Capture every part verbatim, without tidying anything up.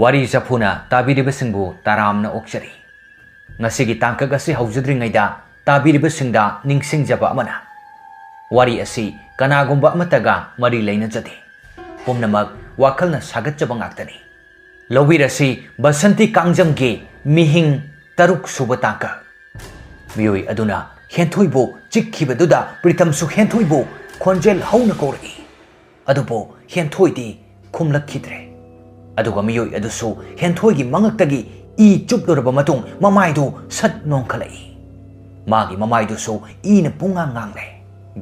ꯋꯥꯔꯤ ꯆꯐꯨꯅ ꯇꯥꯕꯤꯔꯤꯕꯁꯤꯡꯕꯨ ꯇꯔꯥꯝꯅ ꯑꯣꯛꯆꯔꯤ꯫ ꯉꯁꯤꯒꯤ ꯇꯥꯡꯀꯛ ꯑꯁꯤ ꯍꯧꯖꯗ꯭ꯔꯤꯉꯩꯗ ꯇꯥꯕꯤꯔꯤꯕꯁꯤꯡꯗ ꯅꯤꯡꯁꯤꯡꯖꯕ ꯑꯃꯅ, ꯋꯥꯔꯤ ꯑꯁꯤ ꯀꯅꯥꯒꯨꯝꯕ ꯑꯃꯠꯇꯒ ꯃꯔꯤ ꯂꯩꯅꯖꯗꯦ꯫ ꯄꯨꯝꯅꯃꯛ ꯋꯥꯈꯜꯅ ꯁꯥꯒꯠꯆꯕ ꯉꯥꯛꯇꯅꯤ꯫ ꯂꯧꯕꯤꯔꯁꯤ ꯕꯁꯟꯇꯤ ꯀꯥꯡꯖꯝꯒꯤ ꯃꯤꯍꯤꯡ ꯇꯔꯨꯛ ꯁꯨꯕ ꯇꯥꯡꯀꯛ꯫ ꯃꯤꯑꯣꯏ ꯑꯗꯨꯅ ꯍꯦꯟꯊꯣꯏꯕꯨ ꯆꯤꯛꯈꯤꯕꯗꯨꯗ ꯄ꯭ꯔꯤꯇꯝꯁꯨ ꯍꯦꯟꯊꯣꯏꯕꯨ ꯈꯣꯟꯖꯦꯜ ꯍꯧꯅ ꯀꯧꯔꯛꯏ꯫ ꯑꯗꯨꯕꯨ ꯍꯦꯟꯊꯣꯏꯗꯤ ꯈꯨꯝꯂꯛꯈꯤꯗ꯭ꯔꯦ꯫ ꯑꯗꯨꯒ ꯃꯤꯑꯣꯏ ꯑꯗꯨꯁꯨ ꯍꯦꯟꯊꯣꯏꯒꯤ ꯃꯉꯛꯇꯒꯤ ꯏ ꯆꯨꯞꯂꯨꯔꯕ ꯃꯇꯨꯡ ꯃꯃꯥꯏꯗꯨ ꯁꯠ ꯅꯣꯡꯈꯠꯂꯛꯏ꯫ ꯃꯥꯒꯤ ꯃꯃꯥꯏꯗꯨꯁꯨ ꯏꯅ ꯄꯨꯡꯉꯥꯡ ꯉꯥꯡꯂꯦ꯫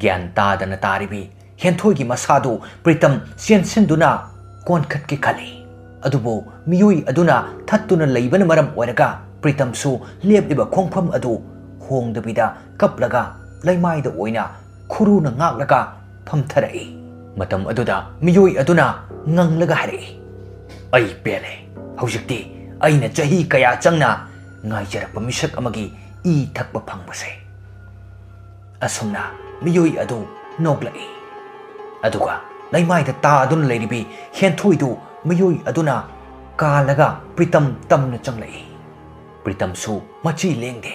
ꯒ꯭ꯌꯥꯟ ꯇꯥꯗꯅ ꯇꯥꯔꯤꯕꯤ ꯍꯦꯟꯊꯣꯏꯒꯤ ꯃꯁꯥꯗꯨ ꯄ꯭ꯔꯤꯇꯝ ꯆꯦꯟꯁꯤꯟꯗꯨꯅ ꯀꯣꯟꯈꯠꯀꯦ ꯈꯜꯂꯤ꯫ ꯑꯗꯨꯕꯨ ꯃꯤꯑꯣꯏ ꯑꯗꯨꯅ ꯊꯠꯇꯨꯅ ꯂꯩꯕꯅ ꯃꯔꯝ ꯑꯣꯏꯔꯒ ꯄ꯭ꯔꯤꯇꯝꯁꯨ ꯂꯦꯞꯂꯤꯕ ꯈꯣꯡꯐꯝ ꯑꯗꯨ ꯍꯣꯡꯗꯕꯤꯗ ꯀꯞꯂꯒ ꯂꯩꯃꯥꯏꯗ ꯑꯣꯏꯅ ꯈꯨꯔꯨꯅ ꯉꯥꯛꯂꯒ ꯐꯝꯊꯔꯛꯏ꯫ ꯃꯇꯝ ꯑꯗꯨꯗ ꯃꯤꯑꯣꯏ ꯑꯗꯨꯅ ꯉꯪꯂꯒ ꯍꯥꯏꯔꯛꯏ, "ꯑꯩ ꯄꯦꯜꯂꯦ꯫ ꯍꯧꯖꯤꯛꯇꯤ ꯑꯩꯅ ꯆꯍꯤ ꯀꯌꯥ ꯆꯪꯅ ꯉꯥꯏꯖꯔꯛꯄ ꯃꯤꯁꯛ ꯑꯃꯒꯤ ꯏ ꯊꯛꯄ ꯐꯪꯕꯁꯦ꯫" ꯑꯁꯨꯝꯅ ꯃꯤꯑꯣꯏ ꯑꯗꯨ ꯅꯣꯛꯂꯛꯏ꯫ ꯑꯗꯨꯒ ꯂꯩꯃꯥꯏꯗ ꯇꯥꯗꯨꯅ ꯂꯩꯔꯤꯕꯤ ꯍꯦꯟꯊꯣꯏꯗꯨ ꯃꯤꯑꯣꯏ ꯑꯗꯨꯅ ꯀꯥꯜꯂꯒ ꯄ꯭ꯔꯤꯇꯝ ꯇꯝꯅ ꯆꯪꯂꯛꯏ꯫ ꯄ꯭ꯔꯤꯇꯝꯁꯨ ꯃꯆꯤ ꯂꯦꯡꯗꯦ꯫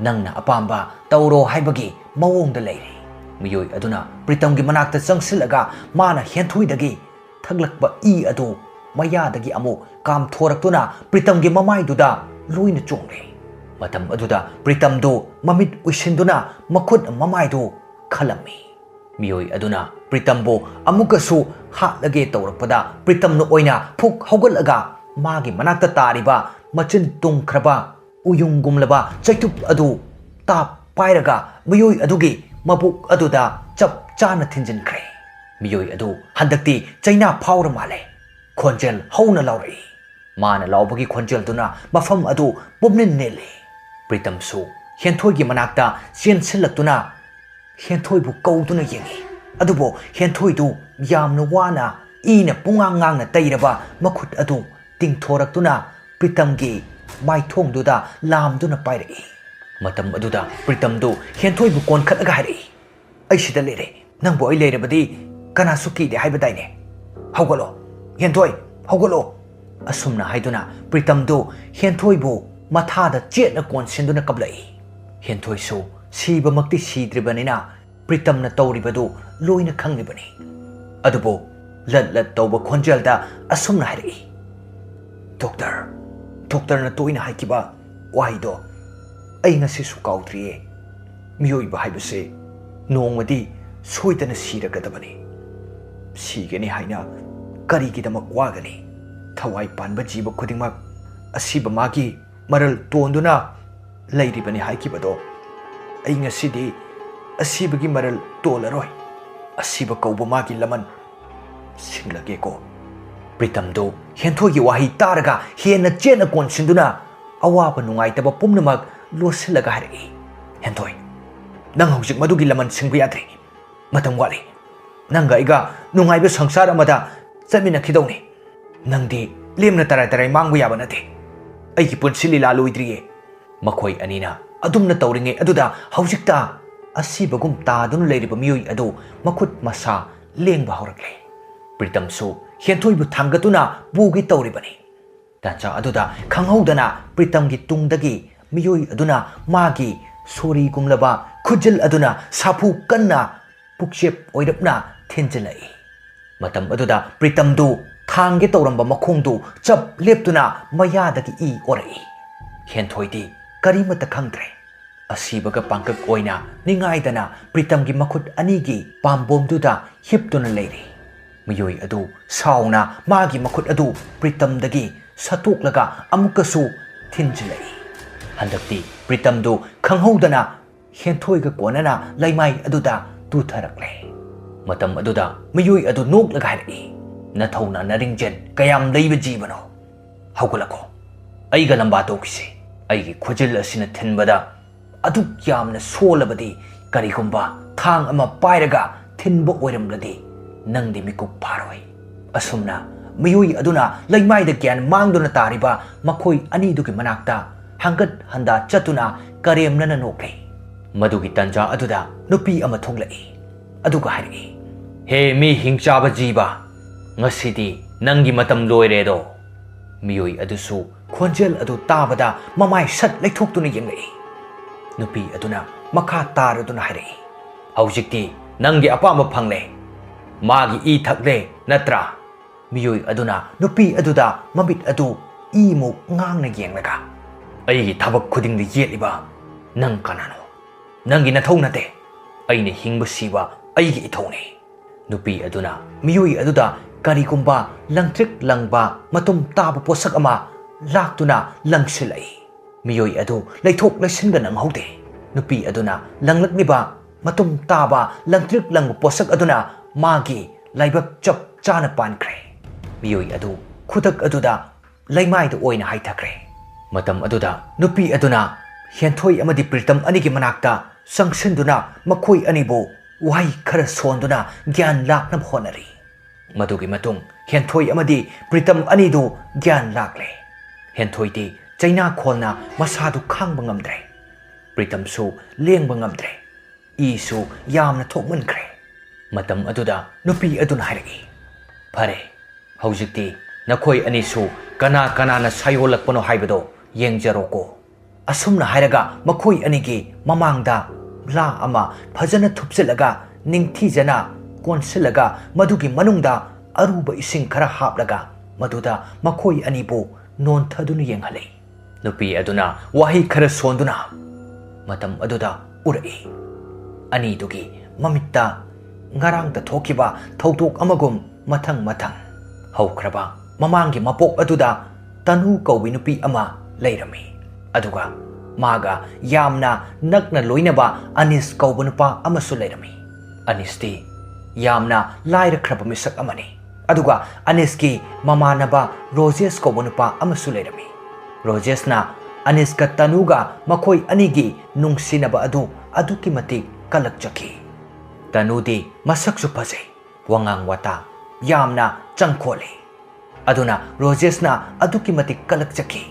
"ꯅꯪꯅ ꯑꯄꯥꯝꯕ ꯇꯧꯔꯣ" ꯍꯥꯏꯕꯒꯤ ꯃꯑꯣꯡꯗ ꯂꯩꯔꯤ꯫ ꯃꯤꯑꯣꯏ ꯑꯗꯨꯅ ꯄ꯭ꯔꯤꯇꯝꯒꯤ ꯃꯅꯥꯛꯇ ꯆꯪꯁꯤꯜꯂꯒ ꯃꯥꯅ ꯍꯦꯟꯊꯣꯏꯗꯒꯤ ꯊꯛꯂꯛꯄ ꯏ ꯑꯗꯨ ꯃꯌꯥꯗꯒꯤ ꯑꯃꯨꯛ ꯀꯥꯝꯊꯣꯔꯛꯇꯨꯅ ꯄ꯭ꯔꯤꯇꯝꯒꯤ ꯃꯃꯥꯏꯗꯨꯗ ꯂꯣꯏꯅ ꯆꯣꯡꯂꯦ꯫ ꯃꯇꯝ ꯑꯗꯨꯗ ꯄ꯭ꯔꯤꯇꯝꯗꯨ ꯃꯃꯤꯠ ꯎꯏꯁꯤꯟꯗꯨꯅ ꯃꯈꯨꯠ ꯃꯃꯥꯏꯗꯨ ꯈꯜꯂꯝꯃꯤ꯫ ꯃꯤꯑꯣꯏ ꯑꯗꯨꯅ ꯄ꯭ꯔꯤꯇꯝꯕꯨ ꯑꯃꯨꯛꯀꯁꯨ ꯍꯥꯠꯂꯒꯦ ꯇꯧꯔꯛꯄꯗ ꯄ꯭ꯔꯤꯇꯝꯅ ꯑꯣꯏꯅ ꯐꯨꯛ ꯍꯧꯒꯠꯂꯒ ꯃꯥꯒꯤ ꯃꯅꯥꯛꯇ ꯇꯥꯔꯤꯕ ꯃꯆꯤꯟ ꯇꯨꯝꯈ꯭ꯔꯕ ꯎꯌꯨꯡꯒꯨꯝꯂꯕ ꯆꯩꯇꯨꯞ ꯑꯗꯨ ꯇꯥꯞ ꯄꯥꯏꯔꯒ ꯃꯤꯑꯣꯏ ꯑꯗꯨꯒꯤ ꯃꯕꯨꯛ ꯑꯗꯨꯗ ꯆꯞ ꯆꯥꯅ ꯊꯤꯟꯖꯤꯟꯈ꯭ꯔꯦ꯫ ꯃꯤꯑꯣꯏ ꯑꯗꯨ ꯍꯟꯗꯛꯇꯤ ꯆꯩꯅꯥ ꯐꯥꯎꯔ ꯃꯥꯜꯂꯦ꯫ ꯈꯣꯟꯖꯦꯜ ꯍꯧꯅ ꯂꯥꯎꯔꯛꯏ꯫ ꯃꯥꯅ ꯂꯥꯎꯕꯒꯤ ꯈꯣꯟꯖꯦꯜꯗꯨꯅ ꯃꯐꯝ ꯑꯗꯨ ꯄꯨꯝꯅꯤꯟ ꯅꯤꯜꯂꯤ꯫ ꯄ꯭ꯔꯤꯇꯝꯁꯨ ꯍꯦꯟꯊꯣꯏꯒꯤ ꯃꯅꯥꯛꯇ ꯆꯦꯟꯁꯤꯜꯂꯛꯇꯨꯅ ꯍꯦꯟꯊꯣꯏꯕꯨ ꯀꯧꯗꯨꯅ ꯌꯦꯡꯏ꯫ ꯑꯗꯨꯕꯨ ꯍꯦꯟꯊꯣꯏꯗꯨ ꯌꯥꯝꯅ ꯋꯥꯅ ꯏꯅ ꯄꯨꯡꯉꯥꯡ ꯉꯥꯡꯅ ꯇꯩꯔꯕ ꯃꯈꯨꯠ ꯑꯗꯨ ꯇꯤꯡꯊꯣꯔꯛꯇꯨꯅ ꯄ꯭ꯔꯤꯇꯝꯒꯤ ꯃꯥꯏꯊꯣꯡꯗꯨꯗ ꯂꯥꯝꯗꯨꯅ ꯄꯥꯏꯔꯛꯏ꯫ ꯃꯇꯝ ꯑꯗꯨꯗ ꯄ꯭ꯔꯤꯇꯝꯗꯨ ꯍꯦꯟꯊꯣꯏꯕꯨ ꯀꯣꯟꯈꯠꯂꯒ ꯍꯥꯏꯔꯛꯏ, "ꯑꯩ ꯁꯤꯗ ꯂꯩꯔꯦ꯫ ꯅꯪꯕꯨ ꯑꯩ ꯂꯩꯔꯕꯗꯤ ꯀꯅꯥꯁꯨ ꯀꯤꯗꯦ ꯍꯥꯏꯕꯗꯥꯏꯅꯦ? ꯍꯧꯒꯠꯂꯣ, ꯍꯦꯟꯊꯣꯏ, ꯍꯧꯒꯠꯂꯣ!" ꯑꯁꯨꯝꯅ ꯍꯥꯏꯗꯨꯅ ꯄ꯭ꯔꯤꯇꯝꯗꯨ ꯍꯦꯟꯊꯣꯏꯕꯨ ꯃꯊꯥꯗ ꯆꯦꯠꯅ ꯀꯣꯟꯁꯤꯟꯗꯨꯅ ꯀꯞꯂꯛꯏ꯫ ꯍꯦꯟꯊꯣꯏꯁꯨ ꯁꯤꯕꯃꯛꯇꯤ ꯁꯤꯗ꯭ꯔꯤꯕꯅꯤꯅ ꯄ꯭ꯔꯤꯇꯝꯅ ꯇꯧꯔꯤꯕꯗꯨ ꯂꯣꯏꯅ ꯈꯪꯂꯤꯕꯅꯤ꯫ ꯑꯗꯨꯕꯨ ꯂꯠ ꯂꯠ ꯇꯧꯕ ꯈꯣꯟꯖꯦꯜꯗ ꯑꯁꯨꯝꯅ ꯍꯥꯏꯔꯛꯏ, "ꯗꯣꯛꯇꯔ, ꯗꯣꯛꯇꯔꯅ ꯇꯣꯏꯅ ꯍꯥꯏꯈꯤꯕ ꯋꯥꯍꯩꯗꯣ ꯑꯩ ꯉꯁꯤꯁꯨ ꯀꯥꯎꯗ꯭ꯔꯤꯌꯦ꯫ ꯃꯤꯑꯣꯏꯕ ꯍꯥꯏꯕꯁꯦ ꯅꯣꯡꯃꯗꯤ ꯁꯣꯏꯗꯅ ꯁꯤꯔꯒꯗꯕꯅꯤ꯫ ꯁꯤꯒꯅꯤ ꯍꯥꯏꯅ ꯀꯔꯤꯒꯤꯗꯃꯛ ꯋꯥꯒꯅꯤ? ꯊꯋꯥꯏ ꯄꯥꯟꯕ ꯖꯤꯕ ꯈꯨꯗꯤꯡꯃꯛ ꯑꯁꯤꯕ ꯃꯥꯒꯤ ꯃꯔꯜ ꯇꯣꯟꯗꯨꯅ ꯂꯩꯔꯤꯕꯅꯤ ꯍꯥꯏꯈꯤꯕꯗꯣ ꯑꯩ ꯉꯁꯤꯗꯤ ꯑꯁꯤꯕꯒꯤ ꯃꯔꯜ ꯇꯣꯜꯂꯔꯣꯏ꯫ ꯑꯁꯤꯕ ꯀꯧꯕ ꯃꯥꯒꯤ ꯂꯃꯟ ꯁꯤꯡꯂꯒꯦꯀꯣ꯫" ꯄ꯭ꯔꯤꯇꯝꯗꯨ ꯍꯦꯟꯊꯣꯏꯒꯤ ꯋꯥꯍꯩ ꯇꯥꯔꯒ ꯍꯦꯟꯅ ꯆꯦꯠꯅ ꯀꯣꯟꯁꯤꯟꯗꯨꯅ ꯑꯋꯥꯕ ꯅꯨꯡꯉꯥꯏꯇꯕ ꯄꯨꯝꯅꯃꯛ ꯂꯣꯠꯁꯤꯜꯂꯒ ꯍꯥꯏꯔꯛꯏ, "ꯍꯦꯟꯊꯣꯏ, ꯅꯪ ꯍꯧꯖꯤꯛ ꯃꯗꯨꯒꯤ ꯂꯃꯟ ꯁꯤꯡꯕ ꯌꯥꯗ꯭ꯔꯤ꯫ ꯃꯇꯝ ꯋꯥꯠꯂꯤ꯫ ꯅꯪꯒ ꯑꯩꯒ ꯅꯨꯡꯉꯥꯏꯕ ꯁꯪꯁꯥꯔ ꯑꯃꯗ ꯆꯠꯃꯤꯟꯅꯈꯤꯗꯧꯅꯤ꯫ ꯅꯪꯗꯤ ꯂꯦꯝꯅ ꯇꯔꯥꯏ ꯇꯔꯥꯏ ꯃꯥꯡꯕ ꯌꯥꯕ ꯅꯠꯇꯦ꯫ ꯑꯩꯒꯤ ꯄꯨꯟꯁꯤ ꯂꯤꯂꯥ ꯂꯣꯏꯗ꯭ꯔꯤꯌꯦ꯫" ꯃꯈꯣꯏ ꯑꯅꯤꯅ ꯑꯗꯨꯝꯅ ꯇꯧꯔꯤꯉꯩ ꯑꯗꯨꯗ ꯍꯧꯖꯤꯛꯇ ꯑꯁꯤꯕꯒꯨꯝ ꯇꯥꯗꯨꯅ ꯂꯩꯔꯤꯕ ꯃꯤꯑꯣꯏ ꯑꯗꯨ ꯃꯈꯨꯠ ꯃꯁꯥ ꯂꯦꯡꯕ ꯍꯧꯔꯛꯂꯦ꯫ ꯄ꯭ꯔꯤꯇꯝꯁꯨ ꯍꯦꯟꯊꯣꯏꯕꯨ ꯊꯥꯡꯒꯠꯇꯨꯅ ꯄꯨꯒꯦ ꯇꯧꯔꯤꯕꯅꯤ꯫ ꯇꯥꯟꯖꯥ ꯑꯗꯨꯗ ꯈꯪꯍꯧꯗꯅ ꯄ꯭ꯔꯤꯇꯝꯒꯤ ꯇꯨꯡꯗꯒꯤ ꯃꯤꯑꯣꯏ ꯑꯗꯨꯅ ꯃꯥꯒꯤ ꯁꯣꯔꯤꯒꯨꯝꯂꯕ ꯈꯨꯖꯤꯜ ꯑꯗꯨꯅ ꯁꯥꯐꯨ ꯀꯟꯅ ꯄꯨꯛꯆꯦꯞ ꯑꯣꯏꯔꯞꯅ ꯊꯤꯟꯖꯤꯜꯂꯛꯏ꯫ ꯃꯇꯝ ꯑꯗꯨꯗ ꯄ꯭ꯔꯤꯇꯝꯗꯨ ꯊꯥꯡꯒꯦ ꯇꯧꯔꯝꯕ ꯃꯈꯣꯡꯗꯨ ꯆꯞ ꯂꯦꯞꯇꯨꯅ ꯃꯌꯥꯗꯒꯤ ꯏ ꯑꯣꯔꯛꯏ꯫ ꯍꯦꯟꯊꯣꯏꯗꯤ ꯀꯔꯤꯃꯠꯇ ꯈꯪꯗ꯭ꯔꯦ꯫ ꯑꯁꯤꯕꯒ ꯄꯥꯡꯀꯛ ꯑꯣꯏꯅ ꯅꯤꯡꯉꯥꯏꯗꯅ ꯄ꯭ꯔꯤꯇꯝꯒꯤ ꯃꯈꯨꯠ ꯑꯅꯤꯒꯤ ꯄꯥꯝꯕꯣꯝꯗꯨꯗ ꯍꯤꯞꯇꯨꯅ ꯂꯩꯔꯤ꯫ ꯃꯤꯑꯣꯏ ꯑꯗꯨ ꯁꯥꯎꯅ ꯃꯥꯒꯤ ꯃꯈꯨꯠ ꯑꯗꯨ ꯄ꯭ꯔꯤꯇꯝꯗꯒꯤ ꯁꯠꯇꯣꯛꯂꯒ ꯑꯃꯨꯛꯀꯁꯨ ꯊꯤꯟꯖꯤꯜꯂꯛꯏ꯫ ꯍꯟꯗꯛꯇꯤ ꯄ꯭ꯔꯤꯇꯝꯗꯨ ꯈꯪꯍꯧꯗꯅ ꯍꯦꯟꯊꯣꯏꯒ ꯀꯣꯟꯅꯅ ꯂꯩꯃꯥꯏ ꯑꯗꯨꯗ ꯇꯨꯊꯔꯛꯂꯦ꯫ ꯃꯇꯝ ꯑꯗꯨꯗ ꯃꯤꯑꯣꯏ ꯑꯗꯨ ꯅꯣꯛꯂꯒ ꯍꯥꯏꯔꯛꯏ, "ꯅꯊꯧꯅꯥ ꯅꯔꯤꯡꯖꯦꯜ ꯀꯌꯥꯝ ꯂꯩꯕ ꯖꯤꯕꯅꯣ? ꯍꯧꯒꯠꯂꯛꯈꯣ꯫ ꯑꯩꯒ ꯂꯝꯕꯥ ꯇꯧꯈꯤꯁꯤ꯫ ꯑꯩꯒꯤ ꯈꯨꯖꯤꯜ ꯑꯁꯤꯅ ꯊꯤꯟꯕꯗ ꯑꯗꯨꯛ ꯌꯥꯝꯅ ꯁꯣꯜꯂꯕꯗꯤ ꯀꯔꯤꯒꯨꯝꯕ ꯊꯥꯡ ꯑꯃ ꯄꯥꯏꯔꯒ ꯊꯤꯟꯕ ꯑꯣꯏꯔꯝꯂꯗꯤ ꯅꯪꯗꯤ ꯃꯤꯀꯨꯞ ꯐꯥꯔꯣꯏ꯫" ꯑꯁꯨꯝꯅ ꯃꯤꯑꯣꯏ ꯑꯗꯨꯅ ꯂꯩꯃꯥꯏꯗ ꯒ꯭ꯌꯥꯟ ꯃꯥꯡꯗꯨꯅ ꯇꯥꯔꯤꯕ ꯃꯈꯣꯏ ꯑꯅꯤꯗꯨꯒꯤ ꯃꯅꯥꯛꯇ ꯍꯪꯒꯠ ꯍꯟꯗꯥ ꯆꯠꯇꯨꯅ ꯀꯔꯦꯝꯅꯅ ꯅꯣꯛꯂꯤ꯫ ꯃꯗꯨꯒꯤ ꯇꯟꯖꯥ ꯑꯗꯨꯗ ꯅꯨꯄꯤ ꯑꯃ ꯊꯣꯛꯂꯛꯏ꯫ ꯑꯗꯨꯒ ꯍꯥꯏꯔꯛꯏ, "ꯍꯦ ꯃꯤ ꯍꯤꯡꯆꯥꯕ ꯖꯤꯕ, ꯉꯁꯤꯗꯤ ꯅꯪꯒꯤ ꯃꯇꯝ ꯂꯣꯏꯔꯦꯗꯣ꯫ ꯃꯤꯑꯣꯏ ꯑꯗꯨꯁꯨ ꯈꯣꯟꯖꯦꯜ ꯑꯗꯨ ꯇꯥꯕꯗ ꯃꯃꯥꯏ ꯁꯠ ꯂꯩꯊꯣꯛꯇꯨꯅ ꯌꯦꯡꯂꯛꯏ꯫ ꯅꯨꯄꯤ ꯑꯗꯨꯅ ꯃꯈꯥ ꯇꯥꯔꯗꯨꯅ ꯍꯥꯏꯔꯛꯏ, "ꯍꯧꯖꯤꯛꯇꯤ ꯅꯪꯒꯤ ꯑꯄꯥꯝꯕ ꯐꯪꯂꯦ꯫ ꯃꯥꯒꯤ ꯏ ꯊꯛꯂꯦ ꯅꯠꯇ꯭ꯔꯥ?" ꯃꯤꯑꯣꯏ ꯑꯗꯨꯅ ꯅꯨꯄꯤ ꯑꯗꯨꯗ ꯃꯃꯤꯠ ꯑꯗꯨ ꯏꯃꯨꯛ ꯉꯥꯡꯅ ꯌꯦꯡꯂꯒ, "ꯑꯩꯒꯤ ꯊꯕꯛ ꯈꯨꯗꯤꯡꯗ ꯌꯦꯠꯂꯤꯕ ꯅꯪ ꯀꯅꯥꯅꯣ? ꯅꯪꯒꯤ ꯅꯊꯧ ꯅꯠꯇꯦ꯫ ꯑꯩꯅ ꯍꯤꯡꯕ ꯁꯤꯕ ꯑꯩꯒꯤ ꯏꯊꯧꯅꯤ꯫" ꯅꯨꯄꯤ ꯑꯗꯨꯅ ꯃꯤꯑꯣꯏ ꯑꯗꯨꯗ ꯀꯔꯤꯒꯨꯝꯕ ꯂꯪꯇ꯭ꯔꯤꯛ ꯂꯪꯕ ꯃꯇꯨꯝ ꯇꯥꯕ ꯄꯣꯠꯁꯛ ꯑꯃ ꯂꯥꯛꯇꯨꯅ ꯂꯪꯁꯤꯜꯂꯛꯏ꯫ ꯃꯤꯑꯣꯏ ꯑꯗꯨ ꯂꯩꯊꯣꯛ ꯂꯩꯁꯤꯟꯒ ꯅꯪꯍꯧꯗꯦ꯫ ꯅꯨꯄꯤ ꯑꯗꯨꯅ ꯂꯪꯂꯛꯂꯤꯕ ꯃꯇꯨꯝ ꯇꯥꯕ ꯂꯪꯇ꯭ꯔꯤꯛ ꯂꯪꯕ ꯄꯣꯠꯁꯛ ꯑꯗꯨꯅ ꯃꯥꯒꯤ ꯂꯥꯏꯕꯛ ꯆꯞ ꯆꯥꯅ ꯄꯥꯟꯈ꯭ꯔꯦ꯫ ꯃꯤꯑꯣꯏ ꯑꯗꯨ ꯈꯨꯗꯛ ꯑꯗꯨꯗ ꯂꯩꯃꯥꯏꯗ ꯑꯣꯏꯅ ꯍꯥꯏꯊꯈ꯭ꯔꯦ꯫ ꯃꯇꯝ ꯑꯗꯨꯗ ꯅꯨꯄꯤ ꯑꯗꯨꯅ ꯍꯦꯟꯊꯣꯏ ꯑꯃꯗꯤ ꯄ꯭ꯔꯤꯇꯝ ꯑꯅꯤꯒꯤ ꯃꯅꯥꯛꯇ ꯆꯪꯁꯤꯟꯗꯨꯅ ꯃꯈꯣꯏ ꯑꯅꯤꯕꯨ ꯋꯥꯍꯩ ꯈꯔ ꯁꯣꯟꯗꯨꯅ ꯒ꯭ꯌꯥꯟ ꯂꯥꯛꯅꯕ ꯍꯣꯠꯅꯔꯤ꯫ ꯃꯗꯨꯒꯤ ꯃꯇꯨꯡ ꯍꯦꯟꯊꯣꯏ ꯑꯃꯗꯤ ꯄ꯭ꯔꯤꯇꯝ ꯑꯅꯤꯗꯨ ꯒ꯭ꯌꯥꯟ ꯂꯥꯛꯂꯦ꯫ ꯍꯦꯟꯊꯣꯏꯗꯤ ꯆꯩꯅꯥꯈꯣꯜꯅ ꯃꯁꯥꯗꯨ ꯈꯥꯡꯕ ꯉꯝꯗ꯭ꯔꯦ꯫ ꯄ꯭ꯔꯤꯇꯝꯁꯨ ꯂꯦꯡꯕ ꯉꯝꯗ꯭ꯔꯦ꯫ ꯏꯁꯨ ꯌꯥꯝꯅ ꯊꯣꯛꯃꯟꯈ꯭ꯔꯦ꯫ ꯃꯇꯝ ꯑꯗꯨꯗ ꯅꯨꯄꯤ ꯑꯗꯨꯅ ꯍꯥꯏꯔꯛꯏ, "ꯐꯔꯦ, ꯍꯧꯖꯤꯛꯇꯤ ꯅꯈꯣꯏ ꯑꯅꯤꯁꯨ ꯀꯅꯥ ꯀꯅꯥꯅ ꯁꯥꯏꯑꯣꯜꯂꯛꯄꯅꯣ ꯍꯥꯏꯕꯗꯣ ꯌꯦꯡꯖꯔꯣꯀꯣ꯫" ꯑꯁꯨꯝꯅ ꯍꯥꯏꯔꯒ ꯃꯈꯣꯏ ꯑꯅꯤꯒꯤ ꯃꯃꯥꯡꯗ ꯂꯥ ꯑꯃ ꯐꯖꯅ ꯊꯨꯞꯆꯤꯜꯂꯒ ꯅꯤꯡꯊꯤꯖꯅ ꯀꯣꯟꯁꯤꯜꯂꯒ ꯃꯗꯨꯒꯤ ꯃꯅꯨꯡꯗ ꯑꯔꯨꯕ ꯏꯁꯤꯡ ꯈꯔ ꯍꯥꯞꯂꯒ ꯃꯗꯨꯗ ꯃꯈꯣꯏ ꯑꯅꯤꯕꯨ ꯅꯣꯟꯊꯗꯨꯅ ꯌꯦꯡꯍꯜꯂꯤ꯫ ꯅꯨꯄꯤ ꯑꯗꯨꯅ ꯋꯥꯍꯩ ꯈꯔ ꯁꯣꯟꯗꯨꯅ ꯃꯇꯝ ꯑꯗꯨꯗ ꯎꯔꯛꯏ꯫ ꯑꯅꯤꯗꯨꯒꯤ ꯃꯃꯤꯠꯇ ꯉꯔꯥꯡꯇ ꯊꯣꯛꯈꯤꯕ ꯊꯧꯗꯣꯛ ꯑꯃꯒꯨꯝ ꯃꯊꯪ ꯃꯊꯪ ꯍꯧꯈ꯭ꯔꯕ ꯃꯃꯥꯡꯒꯤ ꯃꯄꯣꯛ ꯑꯗꯨꯗ ꯇꯅꯨ ꯀꯧꯕꯤ ꯅꯨꯄꯤ ꯑꯃ ꯂꯩꯔꯝꯃꯤ꯫ ꯑꯗꯨꯒ ꯃꯥꯒ ꯌꯥꯝꯅ ꯅꯛꯅ ꯂꯣꯏꯅꯕ ꯑꯅꯤꯁ ꯀꯧꯕ ꯅꯨꯄꯥ ꯑꯃꯁꯨ ꯂꯩꯔꯝꯃꯤ꯫ ꯑꯅꯤꯁꯇꯤ ꯌꯥꯝꯅ ꯂꯥꯏꯔꯈ꯭ꯔꯕ ꯃꯤꯁꯛ ꯑꯃꯅꯤ꯫ ꯑꯗꯨꯒ ꯑꯅꯤꯁꯀꯤ ꯃꯃꯥꯟꯅꯕ ꯔꯣꯖꯦꯁ ꯀꯧꯕ ꯅꯨꯄꯥ ꯑꯃꯁꯨ ꯂꯩꯔꯝꯃꯤ꯫ ꯔꯣꯖꯦꯁꯅ ꯑꯅꯤꯁꯀ ꯇꯅꯨꯒ ꯃꯈꯣꯏ ꯑꯅꯤꯒꯤ ꯅꯨꯡꯁꯤꯅꯕ ꯑꯗꯨ ꯑꯗꯨꯛꯀꯤ ꯃꯇꯤꯛ ꯀꯜꯂꯛꯆꯈꯤ꯫ ꯇꯅꯨꯗꯤ ꯃꯁꯛꯁꯨ ꯐꯖꯩ, ꯋꯥꯉꯥꯡ ꯋꯥꯇꯥ ꯌꯥꯝꯅ ꯆꯪꯈꯣꯜꯂꯤ꯫ ꯑꯗꯨꯅ ꯔꯣꯖꯦꯁꯅ ꯑꯗꯨꯛꯀꯤ ꯃꯇꯤꯛ ꯀꯜꯂꯛꯆꯈꯤ꯫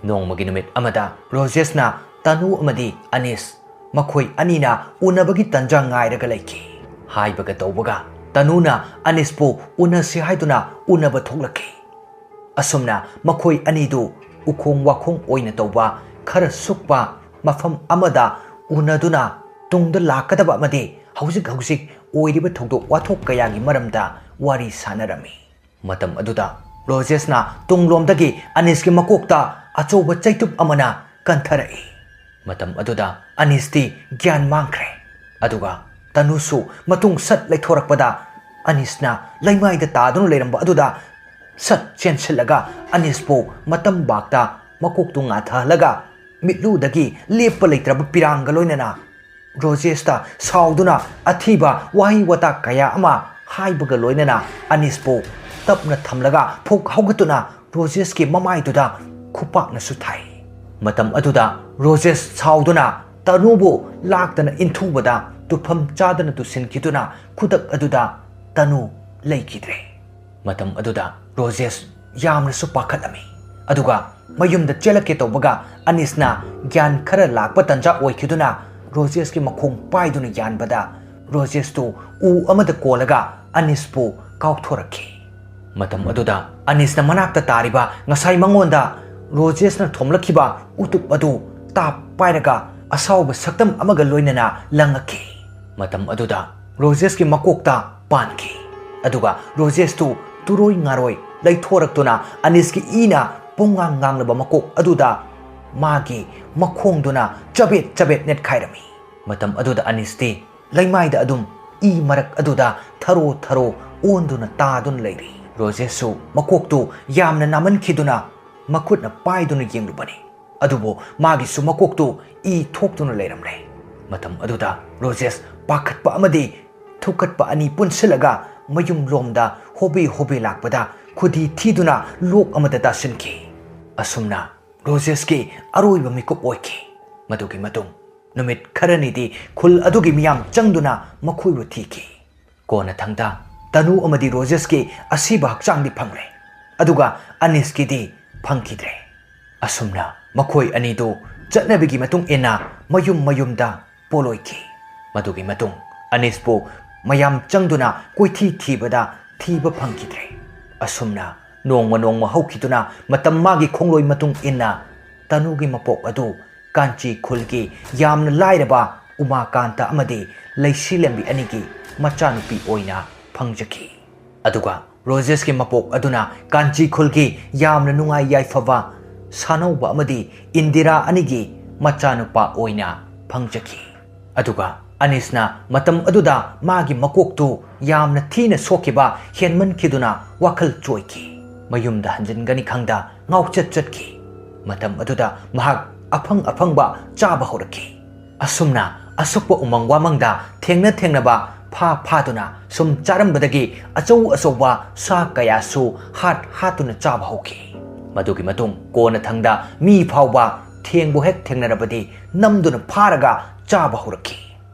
ꯅꯣꯡꯃꯒꯤ ꯅꯨꯃꯤꯠ ꯑꯃꯗ ꯔꯣꯖꯦꯁꯅ ꯇꯅꯨ ꯑꯃꯗꯤ ꯑꯅꯤꯁ ꯃꯈꯣꯏ ꯑꯅꯤꯅ ꯎꯅꯕꯒꯤ ꯇꯟꯖꯥ ꯉꯥꯏꯔꯒ ꯂꯩꯈꯤ꯫ ꯍꯥꯏꯕꯒ ꯇꯧꯕꯒ ꯇꯅꯨꯅ ꯑꯅꯤꯁꯄꯨ ꯎꯅꯁꯤ ꯍꯥꯏꯗꯨꯅ ꯎꯅꯕ ꯊꯣꯛꯂꯛꯈꯤ꯫ ꯑꯁꯨꯝꯅ ꯃꯈꯣꯏ ꯑꯅꯤꯗꯨ ꯎꯈꯣꯡ ꯋꯥꯈꯣꯡ ꯑꯣꯏꯅ ꯇꯧꯕ ꯈꯔ ꯁꯨꯛꯄ ꯃꯐꯝ ꯑꯃꯗ ꯎꯅꯗꯨꯅ ꯇꯨꯡꯗ ꯂꯥꯛꯀꯗꯕ ꯑꯃꯗꯤ ꯍꯧꯖꯤꯛ ꯍꯧꯖꯤꯛ ꯑꯣꯏꯔꯤꯕ ꯊꯧꯗꯣꯛ ꯋꯥꯊꯣꯛ ꯀꯌꯥꯒꯤ ꯃꯔꯝꯗ ꯋꯥꯔꯤ ꯁꯥꯟꯅꯔꯝꯃꯤ꯫ ꯃꯇꯝ ꯑꯗꯨꯗ ꯔꯣꯖꯦꯁꯅ ꯇꯨꯡꯂꯣꯝꯗꯒꯤ ꯑꯅꯤꯁꯀꯤ ꯃꯀꯣꯛꯇ ꯑꯆꯧꯕ ꯆꯩꯇꯨꯞ ꯑꯃꯅ ꯀꯟꯊꯔꯛꯏ꯫ ꯃꯇꯝ ꯑꯗꯨꯗ ꯑꯅꯤꯁꯇꯤ ꯒ꯭ꯌꯥꯟ ꯃꯥꯡꯈ꯭ꯔꯦ꯫ ꯑꯗꯨꯒ ꯇꯅꯨꯁꯨ ꯃꯇꯨꯡ ꯁꯠ ꯂꯩꯊꯣꯔꯛꯄꯗ ꯑꯅꯤꯁꯅ ꯂꯩꯃꯥꯏꯗ ꯇꯥꯗꯨꯅ ꯂꯩꯔꯝꯕ ꯑꯗꯨꯗ ꯁꯠ ꯆꯦꯟꯁꯤꯜꯂꯒ ꯑꯅꯤꯁꯄꯨ ꯃꯇꯝꯕꯥꯛꯇ ꯃꯀꯣꯛꯇꯨ ꯉꯥꯊꯍꯜꯂꯒ ꯃꯤꯠꯂꯨꯗꯒꯤ ꯂꯦꯞꯄ ꯂꯩꯇ꯭ꯔꯕ ꯄꯤꯔꯥꯡꯒ ꯂꯣꯏꯅꯅ ꯔꯣꯖꯦꯁꯇ ꯁꯥꯎꯗꯨꯅ ꯑꯊꯤꯕ ꯋꯥꯍꯩ ꯋꯥꯇꯥ ꯀꯌꯥ ꯑꯃ ꯍꯥꯏꯕꯒ ꯂꯣꯏꯅꯅ ꯑꯅꯤꯁꯄꯨ ꯇꯞꯅ ꯊꯝꯂꯒ ꯐꯨꯛ ꯍꯧꯒꯠꯇꯨꯅ ꯔꯣꯖꯦꯁꯀꯤ ꯃꯃꯥꯏꯗꯨꯗ ꯈꯨꯄꯥꯛꯅꯁꯨ ꯊꯥꯏ꯫ ꯃꯇꯝ ꯑꯗꯨꯗ ꯔꯣꯖꯦꯁ ꯁꯥꯎꯗꯨꯅ ꯇꯅꯨꯕꯨ ꯂꯥꯛꯇꯅ ꯏꯟꯊꯨꯕꯗ ꯇꯨꯐꯝ ꯆꯥꯗꯅ ꯇꯨꯁꯤꯟꯈꯤꯗꯨꯅ ꯈꯨꯗꯛ ꯑꯗꯨꯗ ꯇꯅꯨ ꯂꯩꯈꯤꯗ꯭ꯔꯦ꯫ ꯃꯇꯝ ꯑꯗꯨꯗ ꯔꯣꯖꯦꯁ ꯌꯥꯝꯅꯁꯨ ꯄꯥꯈꯠꯂꯝꯃꯤ꯫ ꯑꯗꯨꯒ ꯃꯌꯨꯝꯗ ꯆꯦꯜꯂꯛꯀꯦ ꯇꯧꯕꯒ ꯑꯅꯤꯁꯅ ꯒ꯭ꯌꯥꯟ ꯈꯔ ꯂꯥꯛꯄ ꯇꯟꯖꯥ ꯑꯣꯏꯈꯤꯗꯨꯅ ꯔꯣꯖꯦꯁꯀꯤ ꯃꯈꯣꯡ ꯄꯥꯏꯗꯨꯅ ꯌꯥꯟꯕꯗ ꯔꯣꯖꯦꯁꯇꯨ ꯎ ꯑꯃꯗ ꯀꯣꯜꯂꯒ ꯑꯅꯤꯁꯄꯨ ꯀꯥꯎꯊꯣꯔꯛꯈꯤ꯫ ꯃꯇꯝ ꯑꯗꯨꯗ ꯑꯅꯤꯁꯅ ꯃꯅꯥꯛꯇ ꯇꯥꯔꯤꯕ ꯉꯁꯥꯏ ꯃꯉꯣꯟꯗ ꯔꯣꯖꯦꯁꯅ ꯊꯣꯝꯂꯛꯈꯤꯕ ꯎꯇꯨꯞ ꯑꯗꯨ ꯇꯥꯞ ꯄꯥꯏꯔꯒ ꯑꯁꯥꯎꯕ ꯁꯛꯇꯝ ꯑꯃꯒ ꯂꯣꯏꯅꯅ ꯂꯪꯉꯛꯈꯤ꯫ ꯃꯇꯝ ꯑꯗꯨꯗ ꯔꯣꯖꯦꯁꯀꯤ ꯃꯀꯣꯛꯇ ꯄꯥꯟꯈꯤ꯫ ꯑꯗꯨꯒ ꯔꯣꯖꯦꯁꯇꯨ ꯇꯨꯔꯣꯏ ꯉꯥꯔꯣꯏ ꯂꯩꯊꯣꯔꯛꯇꯨꯅ ꯑꯅꯤꯁꯀꯤ ꯏꯅ ꯄꯨꯡꯉꯥꯡ ꯉꯥꯡꯂꯕ ꯃꯀꯣꯛ ꯑꯗꯨꯗ ꯃꯥꯒꯤ ꯃꯈꯣꯡꯗꯨꯅ ꯆꯕꯦꯠ ꯆꯕꯦꯠ ꯅꯦꯠꯈꯥꯏꯔꯝꯃꯤ꯫ ꯃꯇꯝ ꯑꯗꯨꯗ ꯑꯅꯤꯁꯇꯤ ꯂꯩꯃꯥꯏꯗ ꯑꯗꯨꯝ ꯏ ꯃꯔꯛ ꯑꯗꯨꯗ ꯊꯔꯣ ꯊꯔꯣ ꯑꯣꯟꯗꯨꯅ ꯇꯥꯗꯨꯅ ꯂꯩꯔꯤ꯫ ꯔꯣꯖꯦꯁꯁꯨ ꯃꯀꯣꯛꯇꯨ ꯌꯥꯝꯅ ꯅꯥꯃꯟꯈꯤꯗꯨꯅ ꯃꯈꯨꯠꯅ ꯄꯥꯏꯗꯨꯅ ꯌꯦꯡꯂꯨꯕꯅꯤ꯫ ꯑꯗꯨꯕꯨ ꯃꯥꯒꯤꯁꯨ ꯃꯀꯣꯛꯇꯨ ꯏ ꯊꯣꯛꯇꯨꯅ ꯂꯩꯔꯝꯂꯦ꯫ ꯃꯇꯝ ꯑꯗꯨꯗ ꯔꯣꯖꯦꯁ ꯄꯥꯈꯠꯄ ꯑꯃꯗꯤ ꯊꯨꯀꯠꯄ ꯑꯅꯤ ꯄꯨꯟꯁꯤꯜꯂꯒ ꯃꯌꯨꯝꯂꯣꯝꯗ ꯍꯣꯕꯦ ꯍꯣꯕꯦ ꯂꯥꯛꯄꯗ ꯈꯨꯗꯤ ꯊꯤꯗꯨꯅ ꯂꯣꯛ ꯑꯃꯗ ꯇꯥꯁꯤꯟꯈꯤ꯫ ꯑꯁꯨꯝꯅ ꯔꯣꯖꯦꯁꯀꯤ ꯑꯔꯣꯏꯕ ꯃꯤꯀꯨꯞ ꯑꯣꯏꯈꯤ꯫ ꯃꯗꯨꯒꯤ ꯃꯇꯨꯡ ꯅꯨꯃꯤꯠ ꯈꯔꯅꯤꯗꯤ ꯈꯨꯜ ꯑꯗꯨꯒꯤ ꯃꯤꯌꯥꯝ ꯆꯪꯗꯨꯅ ꯃꯈꯣꯏꯕꯨ ꯊꯤꯈꯤ꯫ ꯀꯣꯟꯅꯊꯪꯗ ꯇꯅꯨ ꯑꯃꯗꯤ ꯔꯣꯖꯦꯁꯀꯤ ꯑꯁꯤꯕ ꯍꯛꯆꯥꯡꯗꯤ ꯐꯪꯂꯦ, ꯑꯗꯨꯒ ꯑꯅꯤꯁꯀꯤꯗꯤ ꯐꯪꯈꯤꯗ꯭ꯔꯦ꯫ ꯑꯁꯨꯝꯅ ꯃꯈꯣꯏ ꯑꯅꯤꯗꯨ ꯆꯠꯅꯕꯤꯒꯤ ꯃꯇꯨꯡ ꯏꯟꯅ ꯃꯌꯨꯝ ꯃꯌꯨꯝꯗ ꯄꯣꯂꯣꯏꯈꯤ꯫ ꯃꯗꯨꯒꯤ ꯃꯇꯨꯡ ꯑꯅꯤꯁꯄꯨ ꯃꯌꯥꯝ ꯆꯪꯗꯨꯅ ꯀꯣꯏꯊꯤ ꯊꯤꯕꯗ ꯊꯤꯕ ꯐꯪꯈꯤꯗ꯭ꯔꯦ꯫ ꯑꯁꯨꯝꯅ ꯅꯣꯡꯃ ꯅꯣꯡꯃ ꯍꯧꯈꯤꯗꯨꯅ ꯃꯇꯝ ꯃꯥꯒꯤ ꯈꯣꯡꯂꯣꯏ ꯃꯇꯨꯡ ꯏꯟꯅ ꯇꯅꯨꯒꯤ ꯃꯄꯣꯛ ꯑꯗꯨ ꯀꯥꯟꯆꯤ ꯈꯨꯜꯒꯤ ꯌꯥꯝꯅ ꯂꯥꯏꯔꯕ ꯎꯃꯥꯀꯥꯟꯇ ꯑꯃꯗꯤ ꯂꯩꯁꯤꯂꯦꯝꯕꯤ ꯑꯅꯤꯒꯤ ꯃꯆꯥꯅꯨꯄꯤ ꯑꯣꯏꯅ ꯐꯪꯖꯈꯤ꯫ ꯑꯗꯨꯒ ꯔꯣꯖꯦꯁꯀꯤ ꯃꯄꯣꯛ ꯑꯗꯨꯅ ꯀꯥꯟꯆꯤ ꯈꯨꯜꯒꯤ ꯌꯥꯝꯅ ꯅꯨꯡꯉꯥꯏ ꯌꯥꯏꯐꯕ ꯁꯥꯅꯧꯕ ꯑꯃꯗꯤ ꯏꯟꯗꯤꯔꯥ ꯑꯅꯤꯒꯤ ꯃꯆꯥꯅꯨꯄꯥ ꯑꯣꯏꯅ ꯐꯪꯖꯈꯤ꯫ ꯑꯗꯨꯒ ꯑꯅꯤꯁꯅ ꯃꯇꯝ ꯑꯗꯨꯗ ꯃꯥꯒꯤ ꯃꯀꯣꯛꯇꯨ ꯌꯥꯝꯅ ꯊꯤꯅ ꯁꯣꯛꯈꯤꯕ ꯍꯦꯟꯃꯟꯈꯤꯗꯨꯅ ꯋꯥꯈꯜ ꯆꯣꯏꯈꯤ꯫ ꯃꯌꯨꯝꯗ ꯍꯟꯖꯤꯟꯒꯅꯤ ꯈꯪꯗ ꯉꯥꯎꯆꯠ ꯆꯠꯈꯤ꯫ ꯃꯇꯝ ꯑꯗꯨꯗ ꯃꯍꯥꯛ ꯑꯐꯪ ꯑꯐꯪꯕ ꯆꯥꯕ ꯍꯧꯔꯛꯈꯤ꯫ ꯑꯁꯨꯝꯅ ꯑꯁꯨꯛꯄ ꯎꯃꯪ ꯋꯥꯃꯪꯗ ꯊꯦꯡꯅ ꯊꯦꯡꯅꯕ ꯐꯥ ꯐꯥꯗꯨꯅ ꯁꯨꯝ ꯆꯥꯔꯝꯕꯗꯒꯤ ꯑꯆꯧ ꯑꯆꯧꯕ ꯁꯥ ꯀꯌꯥꯁꯨ ꯍꯥꯠ ꯍꯥꯠꯇꯨꯅ ꯆꯥꯕ ꯍꯧꯈꯤ꯫ ꯃꯗꯨꯒꯤ ꯃꯇꯨꯡ ꯀꯣꯟꯅꯊꯪꯗ ꯃꯤ ꯐꯥꯎꯕ ꯊꯦꯡꯕꯨ ꯍꯦꯛ ꯊꯦꯡꯅꯔꯕꯗꯤ ꯅꯝꯗꯨꯅ ꯐꯥꯔꯒ ꯆꯥꯕ ꯍꯧꯔꯛꯈꯤ꯫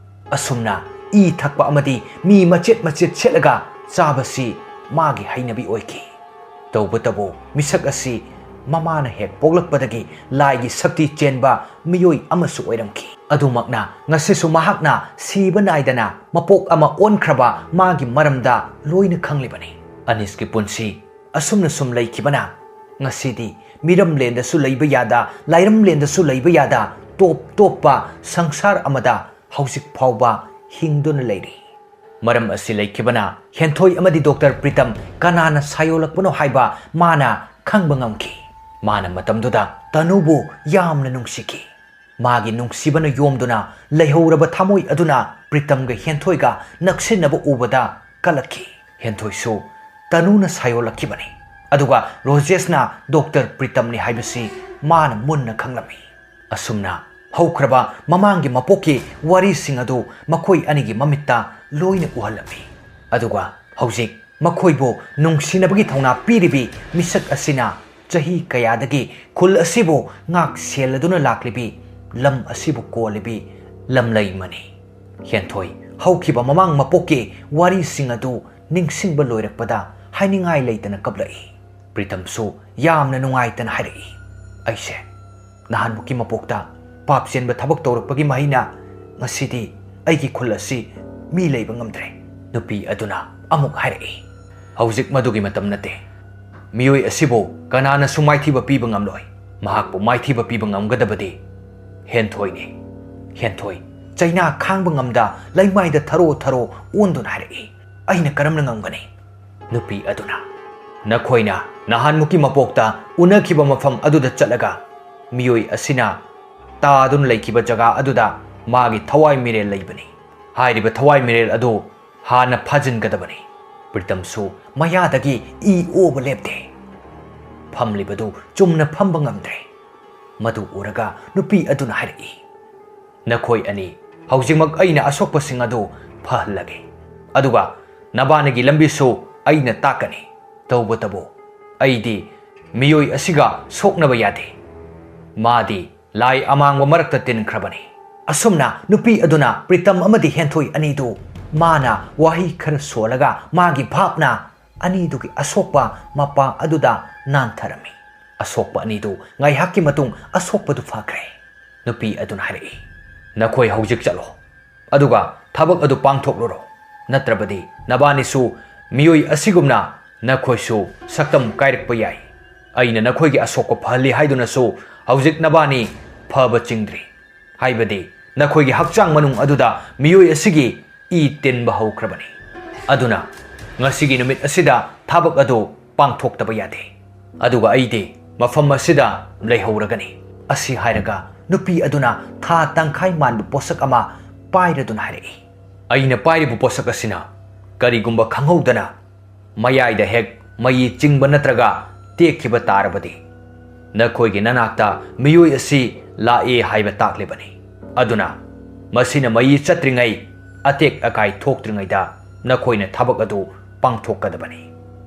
ꯑꯁꯨꯝꯅ ꯏ ꯊꯛꯄ ꯑꯃꯗꯤ ꯃꯤ ꯃꯆꯦꯠ ꯃꯆꯦꯠ ꯁꯦꯠꯂꯒ ꯆꯥꯕꯁꯤ ꯃꯥꯒꯤ ꯍꯩꯅꯕꯤ ꯑꯣꯏꯈꯤ꯫ ꯇꯧꯕꯇꯕꯨ ꯃꯤꯁꯛ ꯑꯁꯤ ꯃꯃꯥꯅ ꯍꯦꯛ ꯄꯣꯛꯂꯛꯄꯗꯒꯤ ꯂꯥꯏꯒꯤ ꯁꯛꯇꯤ ꯆꯦꯟꯕ ꯃꯤꯑꯣꯏ ꯑꯃꯁꯨ ꯑꯣꯏꯔꯝꯈꯤ꯫ ꯑꯗꯨꯃꯛꯅ ꯉꯁꯤꯁꯨ ꯃꯍꯥꯛꯅ ꯁꯤꯕ ꯅꯥꯏꯗꯅ ꯃꯄꯣꯛ ꯑꯃ ꯑꯣꯟꯈ꯭ꯔꯕ ꯃꯥꯒꯤ ꯃꯔꯝꯗ ꯂꯣꯏꯅ ꯈꯪꯂꯤꯕꯅꯤ꯫ ꯑꯅꯤꯁꯀꯤ ꯄꯨꯟꯁꯤ ꯑꯁꯨꯝꯅ ꯁꯨꯝ ꯂꯩꯈꯤꯕꯅ ꯉꯁꯤꯗꯤ ꯃꯤꯔꯝꯂꯦꯟꯗꯁꯨ ꯂꯩꯕ ꯌꯥꯗ, ꯂꯥꯏꯔꯝꯂꯦꯟꯗꯁꯨ ꯂꯩꯕ ꯌꯥꯗ, ꯇꯣꯞ ꯇꯣꯞꯄ ꯁꯪꯁꯥꯔ ꯑꯃꯗ ꯍꯧꯖꯤꯛ ꯐꯥꯎꯕ ꯍꯤꯡꯗꯨꯅ ꯂꯩꯔꯤ꯫ ꯃꯔꯝ ꯑꯁꯤ ꯂꯩꯈꯤꯕꯅ ꯍꯦꯟꯊꯣꯏ ꯑꯃꯗꯤ ꯗꯣꯛꯇꯔ ꯄ꯭ꯔꯤꯇꯝ ꯀꯅꯥꯅ ꯁꯥꯌꯣꯜꯂꯛꯄꯅꯣ ꯍꯥꯏꯕ ꯃꯥꯅ ꯈꯪꯕ ꯉꯝꯈꯤ꯫ ꯃꯥꯅ ꯃꯇꯝꯗꯨꯗ ꯇꯅꯨꯕꯨ ꯌꯥꯝꯅ ꯅꯨꯡꯁꯤꯈꯤ꯫ ꯃꯥꯒꯤ ꯅꯨꯡꯁꯤꯕꯅ ꯌꯣꯝꯗꯨꯅ ꯂꯩꯍꯧꯔꯕ ꯊꯃꯣꯏ ꯑꯗꯨꯅ ꯄ꯭ꯔꯤꯇꯝꯒ ꯍꯦꯟꯊꯣꯏꯒ ꯅꯛꯁꯤꯟꯅꯕ ꯎꯕꯗ ꯀꯜꯂꯛꯈꯤ꯫ ꯍꯦꯟꯊꯣꯏꯁꯨ ꯇꯅꯨꯅ ꯁꯥꯌꯣꯜꯂꯛꯈꯤꯕꯅꯤ꯫ ꯑꯗꯨꯒ ꯔꯣꯖꯦꯁꯅ ꯗꯣꯛꯇꯔ ꯄ꯭ꯔꯤꯇꯝꯅꯤ ꯍꯥꯏꯕꯁꯤ ꯃꯥꯅ ꯃꯨꯟꯅ ꯈꯪꯂꯝꯃꯤ꯫ ꯑꯁꯨꯝꯅ ꯍꯧꯈ꯭ꯔꯕ ꯃꯃꯥꯡꯒꯤ ꯃꯄꯣꯛꯀꯤ ꯋꯥꯔꯤꯁꯤꯡ ꯑꯗꯨ ꯃꯈꯣꯏ ꯑꯅꯤꯒꯤ ꯃꯃꯤꯠꯇ ꯂꯣꯏꯅ ꯎꯍꯜꯂꯝꯃꯤ꯫ ꯑꯗꯨꯒ ꯍꯧꯖꯤꯛ ꯃꯈꯣꯏꯕꯨ ꯅꯨꯡꯁꯤꯅꯕꯒꯤ ꯊꯧꯅꯥ ꯄꯤꯔꯤꯕꯤ ꯃꯤꯁꯛ ꯑꯁꯤꯅ ꯆꯍꯤ ꯀꯌꯥꯗꯒꯤ ꯈꯨꯜ ꯑꯁꯤꯕꯨ ꯉꯥꯛ ꯁꯦꯜꯂꯗꯨꯅ ꯂꯥꯛꯂꯤꯕꯤ, ꯂꯝ ꯑꯁꯤꯕꯨ ꯀꯣꯜꯂꯤꯕꯤ ꯂꯝꯂꯩꯃꯅꯤ꯫ ꯍꯦꯟꯊꯣꯏ ꯍꯧꯈꯤꯕ ꯃꯃꯥꯡ ꯃꯄꯣꯛꯀꯤ ꯋꯥꯔꯤꯁꯤꯡ ꯑꯗꯨ ꯅꯤꯡꯁꯤꯡꯕ ꯂꯣꯏꯔꯛꯄꯗ ꯍꯥꯏꯅꯤꯡꯉꯥꯏ ꯂꯩꯇꯅ ꯀꯞꯂꯛꯏ꯫ ꯄ꯭ꯔꯤꯇꯝꯁꯨ ꯌꯥꯝꯅ ꯅꯨꯡꯉꯥꯏꯇꯅ ꯍꯥꯏꯔꯛꯏ, "ꯑꯩꯁꯦ ꯅꯍꯥꯟꯃꯨꯛꯀꯤ ꯃꯄꯣꯛꯇ ꯄꯥꯞ ꯆꯦꯟꯕ ꯊꯕꯛ ꯇꯧꯔꯛꯄꯒꯤ ꯃꯍꯩꯅ ꯉꯁꯤꯗꯤ ꯑꯩꯒꯤ ꯈꯨꯜ ꯑꯁꯤ ꯃꯤ ꯂꯩꯕ ꯉꯝꯗ꯭ꯔꯦ꯫" ꯅꯨꯄꯤ ꯑꯗꯨꯅ ꯑꯃꯨꯛ ꯍꯥꯏꯔꯛꯏ, "ꯍꯧꯖꯤꯛ ꯃꯗꯨꯒꯤ ꯃꯇꯝ ꯅꯠꯇꯦ꯫ ꯃꯤꯑꯣꯏ ꯑꯁꯤꯕꯨ ꯀꯅꯥꯅꯁꯨ ꯃꯥꯏꯊꯤꯕ ꯄꯤꯕ ꯉꯝꯂꯣꯏ꯫ ꯃꯍꯥꯛꯄꯨ ꯃꯥꯏꯊꯤꯕ ꯄꯤꯕ ꯉꯝꯒꯗꯕꯗꯤ ꯍꯦꯟꯊꯣꯏꯅꯤ꯫ ꯍꯦꯟꯊꯣꯏ, ꯆꯩꯅꯥ ꯈꯥꯡꯕ ꯉꯝꯗ ꯂꯩꯃꯥꯏꯗ ꯊꯔꯣ ꯊꯔꯣ ꯑꯣꯟꯗꯨꯅ ꯍꯥꯏꯔꯛꯏ, "ꯑꯩꯅ ꯀꯔꯝꯅ ꯉꯝꯒꯅꯤ?" ꯅꯨꯄꯤ ꯑꯗꯨꯅ, "ꯅꯈꯣꯏꯅ ꯅꯍꯥꯟꯃꯨꯛꯀꯤ ꯃꯄꯣꯛꯇ ꯎꯅꯈꯤꯕ ꯃꯐꯝ ꯑꯗꯨꯗ ꯆꯠꯂꯒ ꯃꯤꯑꯣꯏ ꯑꯁꯤꯅ ꯇꯥꯗꯨꯅ ꯂꯩꯈꯤꯕ ꯖꯒꯥ ꯑꯗꯨꯗ ꯃꯥꯒꯤ ꯊꯋꯥꯏ ꯃꯤꯔꯦꯜ ꯂꯩꯕꯅꯤ꯫ ꯍꯥꯏꯔꯤꯕ ꯊꯋꯥꯏ ꯃꯤꯔꯦꯜ ꯑꯗꯨ ꯍꯥꯟꯅ ꯐꯥꯖꯤꯟꯒꯗꯕꯅꯤ꯫" ꯄ꯭ꯔꯤꯇꯝꯁꯨ ꯃꯌꯥꯗꯒꯤ ꯏ ꯑꯣꯕ ꯂꯦꯞꯇꯦ꯫ ꯐꯝꯂꯤꯕꯗꯨ ꯆꯨꯝꯅ ꯐꯝꯕ ꯉꯝꯗ꯭ꯔꯦ꯫ ꯃꯗꯨ ꯎꯔꯒ ꯅꯨꯄꯤ ꯑꯗꯨꯅ ꯍꯥꯏꯔꯛꯏ, "ꯅꯈꯣꯏ ꯑꯅꯤ ꯍꯧꯖꯤꯛꯃꯛ ꯑꯩꯅ ꯑꯁꯣꯛꯄꯁꯤꯡ ꯑꯗꯨ ꯐꯍꯜꯂꯒꯦ, ꯑꯗꯨꯒ ꯅꯕꯥꯅꯤꯒꯤ ꯂꯝꯕꯤꯁꯨ ꯑꯩꯅ ꯇꯥꯛꯀꯅꯤ꯫ ꯇꯧꯕꯇꯕꯨ ꯑꯩꯗꯤ ꯃꯤꯑꯣꯏ ꯑꯁꯤꯒ ꯁꯣꯛꯅꯕ ꯌꯥꯗꯦ꯫ ꯃꯥꯗꯤ ꯂꯥꯏ ꯑꯃꯥꯡꯕ ꯃꯔꯛꯇ ꯇꯤꯟꯈ꯭ꯔꯕꯅꯤ꯫" ꯑꯁꯨꯝꯅ ꯅꯨꯄꯤ ꯑꯗꯨꯅ ꯄ꯭ꯔꯤꯇꯝ ꯑꯃꯗꯤ ꯍꯦꯟꯊꯣꯏ ꯑꯅꯤꯗꯨ ꯃꯥꯅ ꯋꯥꯍꯩ ꯈꯔ ꯁꯣꯜꯂꯒ ꯃꯥꯒꯤ ꯚꯥꯞꯅ ꯑꯅꯤꯗꯨꯒꯤ ꯑꯁꯣꯛꯄ ꯃꯄꯥ ꯑꯗꯨꯗ ꯅꯥꯟꯊꯔꯝꯃꯤ꯫ ꯑꯁꯣꯛꯄ ꯑꯅꯤꯗꯨ ꯉꯥꯏꯍꯥꯛꯀꯤ ꯃꯇꯨꯡ ꯑꯁꯣꯛꯄꯗꯨ ꯐꯈ꯭ꯔꯦ꯫ ꯅꯨꯄꯤ ꯑꯗꯨꯅ ꯍꯥꯏꯔꯛꯏ, "ꯅꯈꯣꯏ ꯍꯧꯖꯤꯛ ꯆꯠꯂꯣ, ꯑꯗꯨꯒ ꯊꯕꯛ ꯑꯗꯨ ꯄꯥꯡꯊꯣꯛꯂꯨꯔꯣ, ꯅꯠꯇ꯭ꯔꯕꯗꯤ ꯅꯕꯥꯅꯤꯁꯨ ꯃꯤꯑꯣꯏ ꯑꯁꯤꯒꯨꯝꯅ ꯅꯈꯣꯏꯁꯨ ꯁꯛꯇꯝ ꯀꯥꯏꯔꯛꯄ ꯌꯥꯏ꯫ ꯑꯩꯅ ꯅꯈꯣꯏꯒꯤ ꯑꯁꯣꯛꯄ ꯐꯍꯜꯂꯤ ꯍꯥꯏꯗꯨꯅꯁꯨ ꯍꯧꯖꯤꯛ ꯅꯕꯥꯅꯤ ꯐꯕ ꯆꯤꯡꯗ꯭ꯔꯤ, ꯍꯥꯏꯕꯗꯤ ꯅꯈꯣꯏꯒꯤ ꯍꯛꯆꯥꯡ ꯃꯅꯨꯡ ꯑꯗꯨꯗ ꯃꯤꯑꯣꯏ ꯑꯁꯤꯒꯤ ꯏ ꯇꯤꯟꯕ ꯍꯧꯈ꯭ꯔꯕꯅꯤ꯫ ꯑꯗꯨꯅ ꯉꯁꯤꯒꯤ ꯅꯨꯃꯤꯠ ꯑꯁꯤꯗ ꯊꯕꯛ ꯑꯗꯨ ꯄꯥꯡꯊꯣꯛꯇꯕ ꯌꯥꯗꯦ꯫ ꯑꯗꯨꯒ ꯑꯩꯗꯤ ꯃꯐꯝ ꯑꯁꯤꯗ ꯂꯩꯍꯧꯔꯒꯅꯤ꯫" ꯑꯁꯤ ꯍꯥꯏꯔꯒ ꯅꯨꯄꯤ ꯑꯗꯨꯅ ꯊꯥ ꯇꯪꯈꯥꯏ ꯃꯥꯟꯕ ꯄꯣꯠꯁꯛ ꯑꯃ ꯄꯥꯏꯔꯗꯨꯅ ꯍꯥꯏꯔꯛꯏ, "ꯑꯩꯅ ꯄꯥꯏꯔꯤꯕ ꯄꯣꯠꯁꯛ ꯑꯁꯤꯅ ꯀꯔꯤꯒꯨꯝꯕ ꯈꯪꯍꯧꯗꯅ ꯃꯌꯥꯏꯗ ꯍꯦꯛ ꯃꯌꯤ ꯆꯤꯡꯕ ꯅꯠꯇ꯭ꯔꯒ ꯇꯦꯛꯈꯤꯕ ꯇꯥꯔꯕꯗꯤ, ꯅꯈꯣꯏꯒꯤ ꯅꯅꯥꯛꯇ ꯃꯤꯑꯣꯏ ꯑꯁꯤ ꯂꯥꯛꯑꯦ ꯍꯥꯏꯕ ꯇꯥꯛꯂꯤꯕꯅꯤ꯫ ꯑꯗꯨꯅ ꯃꯁꯤꯅ ꯃꯌꯤ ꯆꯠꯇ꯭ꯔꯤꯉꯩ, ꯑꯇꯦꯛ ꯑꯀꯥꯏ ꯊꯣꯛꯇ꯭ꯔꯤꯉꯩꯗ ꯅꯈꯣꯏꯅ ꯊꯕꯛ ꯑꯗꯨ ꯄꯥꯡꯊꯣꯛꯀꯗꯕꯅꯤ꯫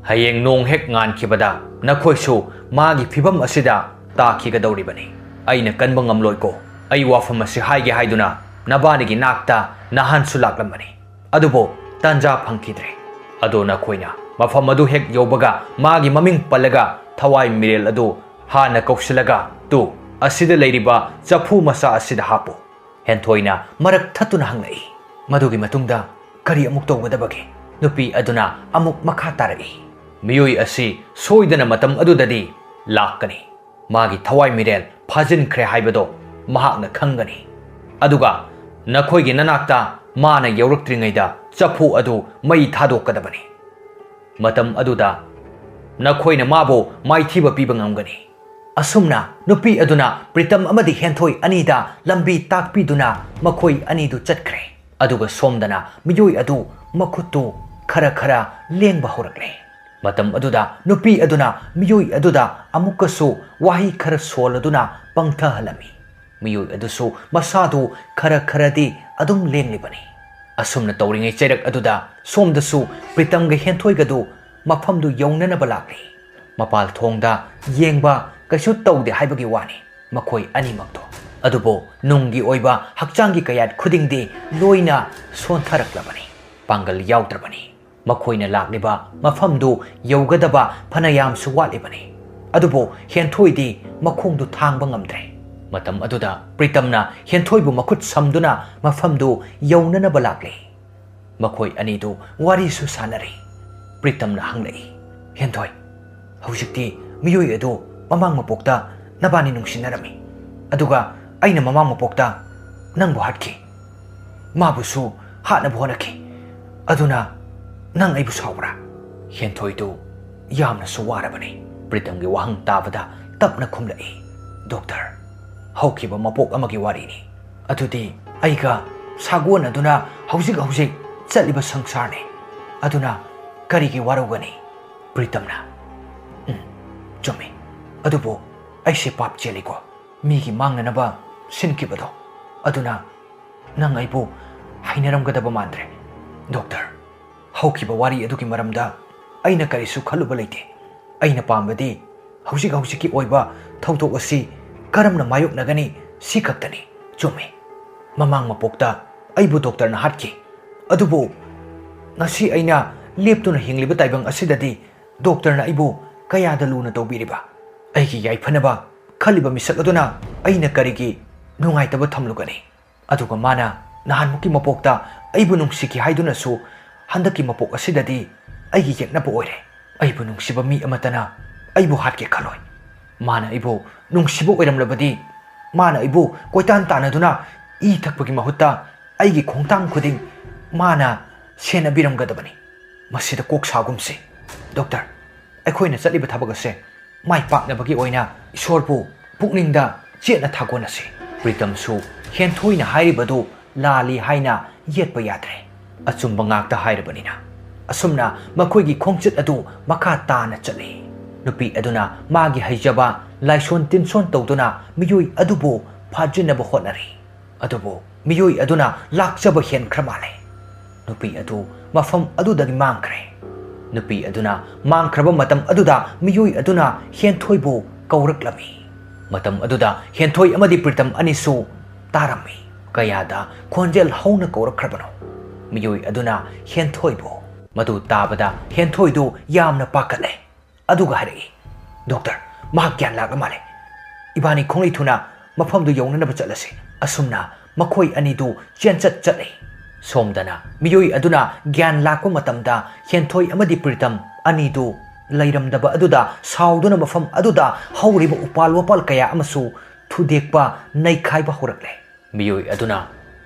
ꯍꯌꯦꯡ ꯅꯣꯡ ꯍꯦꯛ ꯉꯥꯟꯈꯤꯕꯗ ꯅꯈꯣꯏꯁꯨ ꯃꯥꯒꯤ ꯐꯤꯕꯝ ꯑꯁꯤꯗ ꯇꯥꯈꯤꯒꯗꯧꯔꯤꯕꯅꯤ꯫ ꯑꯩꯅ ꯀꯟꯕ ꯉꯝꯂꯣꯏꯀꯣ꯫ ꯑꯩ ꯋꯥꯐꯝ ꯑꯁꯤ ꯍꯥꯏꯒꯦ ꯍꯥꯏꯗꯨꯅ ꯅꯕꯥꯅꯤꯒꯤ ꯅꯥꯛꯇ ꯅꯍꯥꯟꯁꯨ ꯂꯥꯛꯂꯝꯕꯅꯤ꯫ ꯑꯗꯨꯕꯨ ꯇꯥꯟꯖꯥ ꯐꯪꯈꯤꯗ꯭ꯔꯦ꯫ ꯑꯗꯣ ꯅꯈꯣꯏꯅ ꯃꯐꯝ ꯑꯗꯨ ꯍꯦꯛ ꯌꯧꯕꯒ ꯃꯥꯒꯤ ꯃꯃꯤꯡ ꯄꯜꯂꯒ ꯊꯋꯥꯏ ꯃꯤꯔꯦꯜ ꯑꯗꯨ ꯍꯥꯟꯅ ꯀꯧꯁꯤꯜꯂꯒ, 'ꯇꯨ, ꯑꯁꯤꯗ ꯂꯩꯔꯤꯕ ꯆꯐꯨ ꯃꯆꯥ ꯑꯁꯤꯗ ꯍꯥꯞꯄꯨ꯫'" ꯍꯦꯟꯊꯣꯏꯅ ꯃꯔꯛ ꯊꯠꯇꯨꯅ ꯍꯪꯂꯛꯏ, "ꯃꯗꯨꯒꯤ ꯃꯇꯨꯡꯗ ꯀꯔꯤ ꯑꯃꯨꯛ ꯇꯧꯒꯗꯕꯒꯦ?" ꯅꯨꯄꯤ ꯑꯗꯨꯅ ꯑꯃꯨꯛ ꯃꯈꯥ ꯇꯥꯔꯛꯏ, ꯃꯤꯑꯣꯏ ꯑꯁꯤ ꯁꯣꯏꯗꯅ ꯃꯇꯝ ꯑꯗꯨꯗꯗꯤ ꯂꯥꯛꯀꯅꯤ꯫ ꯃꯥꯒꯤ ꯊꯋꯥꯏ ꯃꯤꯔꯦꯜ ꯐꯥꯖꯤꯟꯈ꯭ꯔꯦ ꯍꯥꯏꯕꯗꯣ ꯃꯍꯥꯛꯅ ꯈꯪꯒꯅꯤ꯫ ꯑꯗꯨꯒ ꯅꯈꯣꯏꯒꯤ ꯅꯅꯥꯛꯇ ꯃꯥꯅ ꯌꯧꯔꯛꯇ꯭ꯔꯤꯉꯩꯗ ꯆꯐꯨ ꯑꯗꯨ ꯃꯩ ꯊꯥꯗꯣꯛꯀꯗꯕꯅꯤ꯫ ꯃꯇꯝ ꯑꯗꯨꯗ ꯅꯈꯣꯏꯅ ꯃꯥꯕꯨ ꯃꯥꯏꯊꯤꯕ ꯄꯤꯕ ꯉꯝꯒꯅꯤ꯫ ꯑꯁꯨꯝꯅ ꯅꯨꯄꯤ ꯑꯗꯨꯅ ꯄ꯭ꯔꯤꯇꯝ ꯑꯃꯗꯤ ꯍꯦꯟꯊꯣꯏ ꯑꯅꯤꯗ ꯂꯝꯕꯤ ꯇꯥꯛꯄꯤꯗꯨꯅ ꯃꯈꯣꯏ ꯑꯅꯤꯗꯨ ꯆꯠꯈ꯭ꯔꯦ꯫ ꯑꯗꯨꯒ ꯁꯣꯝꯗꯅ ꯃꯤꯑꯣꯏ ꯑꯗꯨ ꯃꯈꯨꯠꯇꯨ ꯈꯔ ꯈꯔ ꯂꯦꯡꯕ ꯍꯧꯔꯛꯂꯦ꯫ ꯃꯇꯝ ꯑꯗꯨꯗ ꯅꯨꯄꯤ ꯑꯗꯨꯅ ꯃꯤꯑꯣꯏ ꯑꯗꯨꯗ ꯑꯃꯨꯛꯀꯁꯨ ꯋꯥꯍꯩ ꯈꯔ ꯁꯣꯜꯂꯗꯨꯅ ꯄꯪꯊꯍꯜꯂꯝꯃꯤ꯫ ꯃꯤꯑꯣꯏ ꯑꯗꯨꯁꯨ ꯃꯁꯥꯗꯨ ꯈꯔ ꯈꯔꯗꯤ ꯑꯗꯨꯝ ꯂꯦꯡꯂꯤꯕꯅꯤ꯫ ꯑꯁꯨꯝꯅ ꯇꯧꯔꯤꯉꯩ ꯆꯩꯔꯛ ꯑꯗꯨꯗ ꯁꯣꯝꯗꯁꯨ ꯄ꯭ꯔꯤꯇꯝꯒ ꯍꯦꯟꯊꯣꯏꯒꯗꯨ ꯃꯐꯝꯗꯨ ꯌꯧꯅꯅꯕ ꯂꯥꯛꯂꯤ꯫ ꯃꯄꯥꯜ ꯊꯣꯡꯗ ꯌꯦꯡꯕ ꯀꯩꯁꯨ ꯇꯧꯗꯦ ꯍꯥꯏꯕꯒꯤ ꯋꯥꯅꯤ ꯃꯈꯣꯏ ꯑꯅꯤꯃꯛꯇꯣ꯫ ꯑꯗꯨꯕꯨ ꯅꯨꯡꯒꯤ ꯑꯣꯏꯕ ꯍꯛꯆꯥꯡꯒꯤ ꯀꯌꯥꯠ ꯈꯨꯗꯤꯡꯗꯤ ꯂꯣꯏꯅ ꯁꯣꯟꯊꯔꯛꯂꯕꯅꯤ, ꯄꯥꯡꯒꯜ ꯌꯥꯎꯗ꯭ꯔꯕꯅꯤ꯫ ꯃꯈꯣꯏꯅ ꯂꯥꯛꯂꯤꯕ ꯃꯐꯝꯗꯨ ꯌꯧꯒꯗꯕ ꯐꯅꯌꯥꯝꯁꯨ ꯋꯥꯠꯂꯤꯕꯅꯤ꯫ ꯑꯗꯨꯕꯨ ꯍꯦꯟꯊꯣꯏꯗꯤ ꯃꯈꯣꯡꯗꯨ ꯊꯥꯡꯕ ꯉꯝꯗ꯭ꯔꯦ꯫ ꯃꯇꯝ ꯑꯗꯨꯗ ꯄ꯭ꯔꯤꯇꯝꯅ ꯍꯦꯟꯊꯣꯏꯕꯨ ꯃꯈꯨꯠ ꯁꯝꯗꯨꯅ ꯃꯐꯝꯗꯨ ꯌꯧꯅꯅꯕ ꯂꯥꯛꯂꯤ꯫ ꯃꯈꯣꯏ ꯑꯅꯤꯗꯨ ꯋꯥꯔꯤꯁꯨ ꯁꯥꯟꯅꯔꯤ꯫ ꯄ꯭ꯔꯤꯇꯝꯅ ꯍꯪꯂꯛꯏ, "ꯍꯦꯟꯊꯣꯏ, ꯍꯧꯖꯤꯛꯇꯤ ꯃꯤꯑꯣꯏ ꯑꯗꯨ ꯃꯃꯥꯡ ꯃꯄꯣꯛꯇ ꯅꯕꯥꯅꯤ ꯅꯨꯡꯁꯤꯅꯔꯝꯃꯤ, ꯑꯗꯨꯒ ꯑꯩꯅ ꯃꯃꯥꯡ ꯃꯄꯣꯛꯇ ꯅꯪꯕꯨ ꯍꯥꯠꯈꯤ, ꯃꯥꯕꯨꯁꯨ ꯍꯥꯠꯅꯕ ꯍꯣꯠꯅꯈꯤ꯫ ꯑꯗꯨꯅ ꯅꯪ ꯑꯩꯕꯨ ꯁꯥꯎꯕ꯭ꯔꯥ?" ꯍꯦꯟꯊꯣꯏꯗꯨ ꯌꯥꯝꯅꯁꯨ ꯋꯥꯔꯕꯅꯤ꯫ ꯄ꯭ꯔꯤꯇꯝꯒꯤ ꯋꯥꯍꯪ ꯇꯥꯕꯗ ꯇꯞꯅ ꯈꯨꯝꯂꯛꯏ, "ꯗꯣꯛꯇꯔ, ꯍꯧꯈꯤꯕ ꯃꯄꯣꯛ ꯑꯃꯒꯤ ꯋꯥꯔꯤꯅꯤ꯫ ꯑꯗꯨꯗꯤ ꯑꯩꯒ ꯁꯥꯒꯣꯟꯅꯗꯨꯅ ꯍꯧꯖꯤꯛ ꯍꯧꯖꯤꯛ ꯆꯠꯂꯤꯕ ꯁꯪꯁꯥꯔꯅꯤ꯫ ꯑꯗꯨꯅ ꯀꯔꯤꯒꯤ ꯋꯥꯔꯧꯒꯅꯤ?" ꯄ꯭ꯔꯤꯇꯝꯅ, "ꯎꯝ, ꯆꯨꯝꯃꯤ꯫ ꯑꯗꯨꯕꯨ ꯑꯩꯁꯦ ꯄꯥꯞ ꯆꯦꯜꯂꯤꯀꯣ, ꯃꯤꯒꯤ ꯃꯥꯡꯅꯅꯕ ꯁꯤꯟꯈꯤꯕꯗꯣ꯫ ꯑꯗꯨꯅ ꯅꯪ ꯑꯩꯕꯨ ꯍꯩꯅꯔꯝꯒꯗꯕ ꯃꯥꯟꯗ꯭ꯔꯦ꯫ ꯗꯣꯛꯇꯔ, ꯍꯧꯈꯤꯕ ꯋꯥꯔꯤ ꯑꯗꯨꯒꯤ ꯃꯔꯝꯗ ꯑꯩꯅ ꯀꯔꯤꯁꯨ ꯈꯜꯂꯨꯕ ꯂꯩꯇꯦ꯫ ꯑꯩꯅ ꯄꯥꯝꯕꯗꯤ ꯍꯧꯖꯤꯛ ꯍꯧꯖꯤꯛꯀꯤ ꯑꯣꯏꯕ ꯊꯧꯗꯣꯛ ꯑꯁꯤ ꯀꯔꯝꯅ ꯃꯥꯌꯣꯛꯅꯒꯅꯤ, ꯁꯤ ꯈꯛꯇꯅꯤ꯫ ꯆꯨꯝꯃꯤ, ꯃꯃꯥꯡ ꯃꯄꯣꯛꯇ ꯑꯩꯕꯨ ꯗꯣꯛꯇꯔꯅ ꯍꯥꯠꯈꯤ꯫ ꯑꯗꯨꯕꯨ ꯉꯁꯤ ꯑꯩꯅ ꯂꯦꯞꯇꯨꯅ ꯍꯤꯡꯂꯤꯕ ꯇꯥꯏꯕꯪ ꯑꯁꯤꯗꯗꯤ ꯗꯣꯛꯇꯔꯅ ꯑꯩꯕꯨ ꯀꯌꯥꯗ ꯂꯨꯅ ꯇꯧꯕꯤꯔꯤꯕ? ꯑꯩꯒꯤ ꯌꯥꯏꯐꯅꯕ ꯈꯜꯂꯤꯕ ꯃꯤꯁꯛ ꯑꯗꯨꯅ ꯑꯩꯅ ꯀꯔꯤꯒꯤ ꯅꯨꯡꯉꯥꯏꯇꯕ ꯊꯝꯂꯨꯒꯅꯤ? ꯑꯗꯨꯒ ꯃꯥꯅ ꯅꯍꯥꯟꯃꯨꯛꯀꯤ ꯃꯄꯣꯛꯇ ꯑꯩꯕꯨ ꯅꯨꯡꯁꯤꯈꯤ ꯍꯥꯏꯗꯨꯅꯁꯨ ꯍꯟꯗꯛꯀꯤ ꯃꯄꯣꯛ ꯑꯁꯤꯗꯗꯤ ꯑꯩꯒꯤ ꯌꯦꯛꯅꯕ ꯑꯣꯏꯔꯦ꯫ ꯑꯩꯕꯨ ꯅꯨꯡꯁꯤꯕ ꯃꯤ ꯑꯃꯠꯇꯅ ꯑꯩꯕꯨ ꯍꯥꯠꯀꯦ ꯈꯜꯂꯣꯏ꯫ ꯃꯥꯅ ꯑꯩꯕꯨ ꯅꯨꯡꯁꯤꯕ ꯑꯣꯏꯔꯝꯂꯕꯗꯤ ꯃꯥꯅ ꯑꯩꯕꯨ ꯀꯣꯏꯇꯥꯟ ꯇꯥꯟꯅꯗꯨꯅ ꯏ ꯊꯛꯄꯒꯤ ꯃꯍꯨꯠꯇ ꯑꯩꯒꯤ ꯈꯣꯡꯊꯥꯡ ꯈꯨꯗꯤꯡ ꯃꯥꯅ ꯁꯦꯟꯅꯕꯤꯔꯝꯒꯗꯕꯅꯤ꯫ ꯃꯁꯤꯗ ꯀꯣꯛ ꯁꯥꯒꯨꯝꯁꯤ꯫ ꯗꯣꯛꯇꯔ, ꯑꯩꯈꯣꯏꯅ ꯆꯠꯂꯤꯕ ꯊꯕꯛ ꯑꯁꯦ ꯃꯥꯏ ꯄꯥꯛꯅꯕꯒꯤ ꯑꯣꯏꯅ ꯏꯁꯣꯔꯕꯨ ꯄꯨꯛꯅꯤꯡꯗ ꯆꯦꯠꯅ ꯊꯥꯒꯣꯟꯅꯁꯤ꯫ ꯄ꯭ꯔꯤꯇꯝꯁꯨ ꯍꯦꯟꯊꯣꯏꯅ ꯍꯥꯏꯔꯤꯕꯗꯨ ꯂꯥꯜꯂꯤ ꯍꯥꯏꯅ ꯌꯦꯠꯄ ꯌꯥꯗ꯭ꯔꯦ꯫ ꯑꯆꯨꯝꯕ ꯉꯥꯛꯇ ꯍꯥꯏꯔꯕꯅꯤꯅ꯫ ꯑꯁꯨꯝꯅ ꯃꯈꯣꯏꯒꯤ ꯈꯣꯡꯆꯠ ꯑꯗꯨ ꯃꯈꯥ ꯇꯥꯅ ꯆꯠꯂꯤ꯫ ꯅꯨꯄꯤ ꯑꯗꯨꯅ ꯃꯥꯒꯤ ꯍꯩꯖꯕ ꯂꯥꯏꯁꯣꯟ ꯇꯤꯟꯁꯣꯟ ꯇꯧꯗꯨꯅ ꯃꯤꯑꯣꯏ ꯑꯗꯨꯕꯨ ꯐꯥꯖꯤꯟꯅꯕ ꯍꯣꯠꯅꯔꯤ꯫ ꯑꯗꯨꯕꯨ ꯃꯤꯑꯣꯏ ꯑꯗꯨꯅ ꯂꯥꯛꯆꯕ ꯍꯦꯟꯈ꯭ꯔ ꯃꯥꯜꯂꯦ꯫ ꯅꯨꯄꯤ ꯑꯗꯨ ꯃꯐꯝ ꯑꯗꯨꯗꯒꯤ ꯃꯥꯡꯈ꯭ꯔꯦ꯫ ꯅꯨꯄꯤ ꯑꯗꯨꯅ ꯃꯥꯡꯈ꯭ꯔꯕ ꯃꯇꯝ ꯑꯗꯨꯗ ꯃꯤꯑꯣꯏ ꯑꯗꯨꯅ ꯍꯦꯟꯊꯣꯏꯕꯨ ꯀꯧꯔꯛꯂꯝꯃꯤ꯫ ꯃꯇꯝ ꯑꯗꯨꯗ ꯍꯦꯟꯊꯣꯏ ꯑꯃꯗꯤ ꯄ꯭ꯔꯤꯇꯝ ꯑꯅꯤꯁꯨ ꯇꯥꯔꯝꯃꯤ꯫ ꯀꯌꯥꯗ ꯈꯣꯟꯖꯦꯜ ꯍꯧꯅ ꯀꯧꯔꯛꯈ꯭ꯔꯕꯅꯣ? ꯃꯤꯑꯣꯏ ꯑꯗꯨꯅ ꯍꯦꯟꯊꯣꯏꯕꯨ꯫ ꯃꯗꯨ ꯇꯥꯕꯗ ꯍꯦꯟꯊꯣꯏꯗꯨ ꯌꯥꯝꯅ ꯄꯥꯈꯠꯂꯦ꯫ ꯑꯗꯨꯒ ꯍꯥꯏꯔꯛꯏ, "ꯗꯣꯛꯇꯔ, ꯃꯍꯥꯛ ꯒ꯭ꯌꯥꯟ ꯂꯥꯛꯂ ꯃꯥꯜꯂꯦ꯫ ꯏꯕꯥꯅꯤ ꯈꯣꯡꯂꯩ ꯊꯨꯅ ꯃꯐꯝꯗꯨ ꯌꯧꯅꯅꯕ ꯆꯠꯂꯁꯤ꯫" ꯑꯁꯨꯝꯅ ꯃꯈꯣꯏ ꯑꯅꯤꯗꯨ ꯆꯦꯟꯆꯠ ꯆꯠꯂꯤ꯫ ꯁꯣꯝꯗꯅ ꯃꯤꯑꯣꯏ ꯑꯗꯨꯅ ꯒ꯭ꯌꯥꯟ ꯂꯥꯛꯄ ꯃꯇꯝꯗ ꯍꯦꯟꯊꯣꯏ ꯑꯃꯗꯤ ꯄ꯭ꯔꯤꯇꯝ ꯑꯅꯤꯗꯨ ꯂꯩꯔꯝꯗꯕ ꯑꯗꯨꯗ ꯁꯥꯎꯗꯨꯅ ꯃꯐꯝ ꯑꯗꯨꯗ ꯍꯧꯔꯤꯕ ꯎꯄꯥꯜ ꯋꯥꯄꯥꯜ ꯀꯌꯥ ꯑꯃꯁꯨ ꯊꯨꯗꯦꯛꯄ, ꯅꯩꯈꯥꯏꯕ ꯍꯧꯔꯛꯂꯦ꯫ ꯃꯤꯑꯣꯏ ꯑꯗꯨꯅ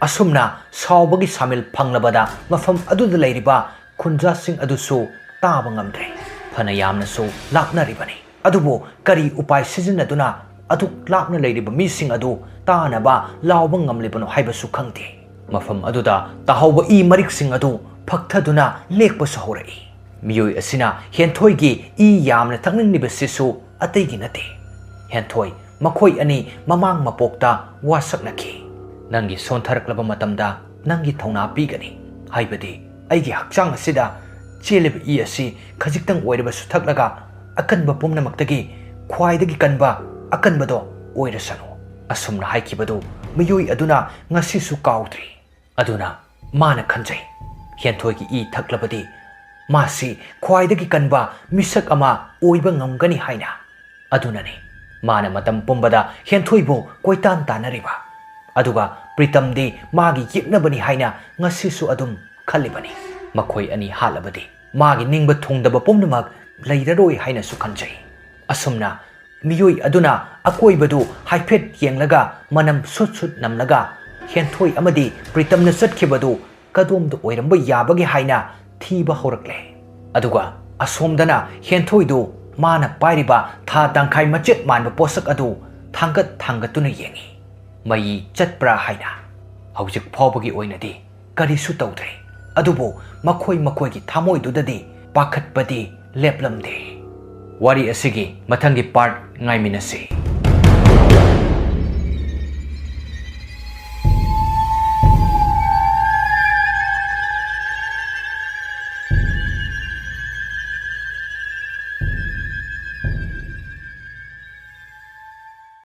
ꯑꯁꯨꯝꯅ ꯁꯥꯎꯕꯒꯤ ꯁꯥꯃꯤꯜ ꯐꯪꯂꯕꯗ ꯃꯐꯝ ꯑꯗꯨꯗ ꯂꯩꯔꯤꯕ ꯈꯨꯟꯖꯥꯁꯤꯡ ꯑꯗꯨꯁꯨ ꯇꯥꯕ ꯉꯝꯗ꯭ꯔꯦ꯫ ꯐꯅ ꯌꯥꯝꯅꯁꯨ ꯂꯥꯛꯅꯔꯤꯕꯅꯤ꯫ ꯑꯗꯨꯕꯨ ꯀꯔꯤ ꯎꯄꯥꯏ ꯁꯤꯖꯤꯟꯅꯗꯨꯅ ꯑꯗꯨꯛ ꯂꯥꯞꯅ ꯂꯩꯔꯤꯕ ꯃꯤꯁꯤꯡ ꯑꯗꯨ ꯇꯥꯅꯕ ꯂꯥꯎꯕ ꯉꯝꯂꯤꯕꯅꯣ ꯍꯥꯏꯕꯁꯨ ꯈꯪꯗꯦ꯫ ꯃꯐꯝ ꯑꯗꯨꯗ ꯇꯥꯍꯧꯕ ꯏ ꯃꯔꯤꯛꯁꯤꯡ ꯑꯗꯨ ꯐꯛꯊꯗꯨꯅ ꯂꯦꯛꯄꯁꯨ ꯍꯧꯔꯛꯏ꯫ ꯃꯤꯑꯣꯏ ꯑꯁꯤꯅ ꯍꯦꯟꯊꯣꯏꯒꯤ ꯏ ꯌꯥꯝꯅ ꯊꯛꯅꯤꯡꯂꯤꯕꯁꯤꯁꯨ ꯑꯇꯩꯒꯤ ꯅꯠꯇꯦ꯫ ꯍꯦꯟꯊꯣꯏ, ꯃꯈꯣꯏ ꯑꯅꯤ ꯃꯃꯥꯡ ꯃꯄꯣꯛꯇ ꯋꯥꯁꯛꯅꯈꯤ꯫ "ꯅꯪꯒꯤ ꯁꯣꯟꯊꯔꯛꯂꯕ ꯃꯇꯝꯗ ꯅꯪꯒꯤ ꯊꯧꯅꯥ ꯄꯤꯒꯅꯤ, ꯍꯥꯏꯕꯗꯤ ꯑꯩꯒꯤ ꯍꯛꯆꯥꯡ ꯑꯁꯤꯗ ꯆꯦꯜꯂꯤꯕ ꯏ ꯑꯁꯤ ꯈꯖꯤꯛꯇꯪ ꯑꯣꯏꯔꯕꯁꯨ ꯊꯛꯂꯒ ꯑꯀꯟꯕ ꯄꯨꯝꯅꯃꯛꯇꯒꯤ ꯈ꯭ꯋꯥꯏꯗꯒꯤ ꯀꯟꯕ ꯑꯀꯟꯕꯗꯣ ꯑꯣꯏꯔꯁꯅꯨ꯫" ꯑꯁꯨꯝꯅ ꯍꯥꯏꯈꯤꯕꯗꯨ ꯃꯤꯑꯣꯏ ꯑꯗꯨꯅ ꯉꯁꯤꯁꯨ ꯀꯥꯎꯗ꯭ꯔꯤ꯫ ꯑꯗꯨꯅ ꯃꯥꯅ ꯈꯟꯖꯩ, ꯍꯦꯟꯊꯣꯏꯒꯤ ꯏ ꯊꯛꯂꯕꯗꯤ ꯃꯥꯁꯤ ꯈ꯭ꯋꯥꯏꯗꯒꯤ ꯀꯟꯕ ꯃꯤꯁꯛ ꯑꯃ ꯑꯣꯏꯕ ꯉꯝꯒꯅꯤ ꯍꯥꯏꯅ꯫ ꯑꯗꯨꯅꯅꯤ ꯃꯥꯅ ꯃꯇꯝ ꯄꯨꯝꯕꯗ ꯍꯦꯟꯊꯣꯏꯕꯨ ꯀꯣꯏꯇꯥꯟ ꯇꯥꯟꯅꯔꯤꯕ꯫ ꯑꯗꯨꯒ ꯄ꯭ꯔꯤꯇꯝꯗꯤ ꯃꯥꯒꯤ ꯌꯦꯛꯅꯕꯅꯤ ꯍꯥꯏꯅ ꯉꯁꯤꯁꯨ ꯑꯗꯨꯝ ꯈꯜꯂꯤꯕꯅꯤ꯫ ꯃꯈꯣꯏ ꯑꯅꯤ ꯍꯥꯠꯂꯕꯗꯤ ꯃꯥꯒꯤ ꯅꯤꯡꯕ ꯊꯨꯡꯗꯕ ꯄꯨꯝꯅꯃꯛ ꯂꯩꯔꯔꯣꯏ ꯍꯥꯏꯅꯁꯨ ꯈꯟꯖꯩ꯫ ꯑꯁꯨꯝꯅ ꯃꯤꯑꯣꯏ ꯑꯗꯨꯅ ꯑꯀꯣꯏꯕꯗꯨ ꯍꯥꯏꯐꯦꯠ ꯌꯦꯡꯂꯒ ꯃꯅꯝ ꯁꯨꯠ ꯁꯨꯠ ꯅꯝꯂꯒ ꯍꯦꯟꯊꯣꯏ ꯑꯃꯗꯤ ꯄ꯭ꯔꯤꯇꯝꯅ ꯆꯠꯈꯤꯕꯗꯨ ꯀꯗꯣꯝꯗ ꯑꯣꯏꯔꯝꯕ ꯌꯥꯕꯒꯦ ꯍꯥꯏꯅ ꯊꯤꯕ ꯍꯧꯔꯛꯂꯦ꯫ ꯑꯗꯨꯒ ꯑꯁꯣꯝꯗꯅ ꯍꯦꯟꯊꯣꯏꯗꯨ ꯃꯥꯅ ꯄꯥꯏꯔꯤꯕ ꯊꯥ ꯇꯪꯈꯥꯏ ꯃꯆꯦꯠ ꯃꯥꯟꯕ ꯄꯣꯠꯁꯛ ꯑꯗꯨ ꯊꯥꯡꯒꯠ ꯊꯥꯡꯒꯠꯇꯨꯅ ꯌꯦꯡꯏ꯫ ꯃꯩ ꯆꯠꯄ꯭ꯔꯥ ꯍꯥꯏꯅ꯫ ꯍꯧꯖꯤꯛ ꯐꯥꯎꯕꯒꯤ ꯑꯣꯏꯅꯗꯤ ꯀꯔꯤꯁꯨ ꯇꯧꯗ꯭ꯔꯤ꯫ ꯑꯗꯨꯕꯨ ꯃꯈꯣꯏ ꯃꯈꯣꯏꯒꯤ ꯊꯃꯣꯏꯗꯨꯗꯗꯤ ꯄꯥꯈꯠꯄꯗꯤ ꯂꯦꯞꯂꯝꯗꯦ꯫ ꯋꯥꯔꯤ ꯑꯁꯤꯒꯤ ꯃꯊꯪꯒꯤ part ꯉꯥꯏꯃꯤꯟꯅꯁꯤ꯫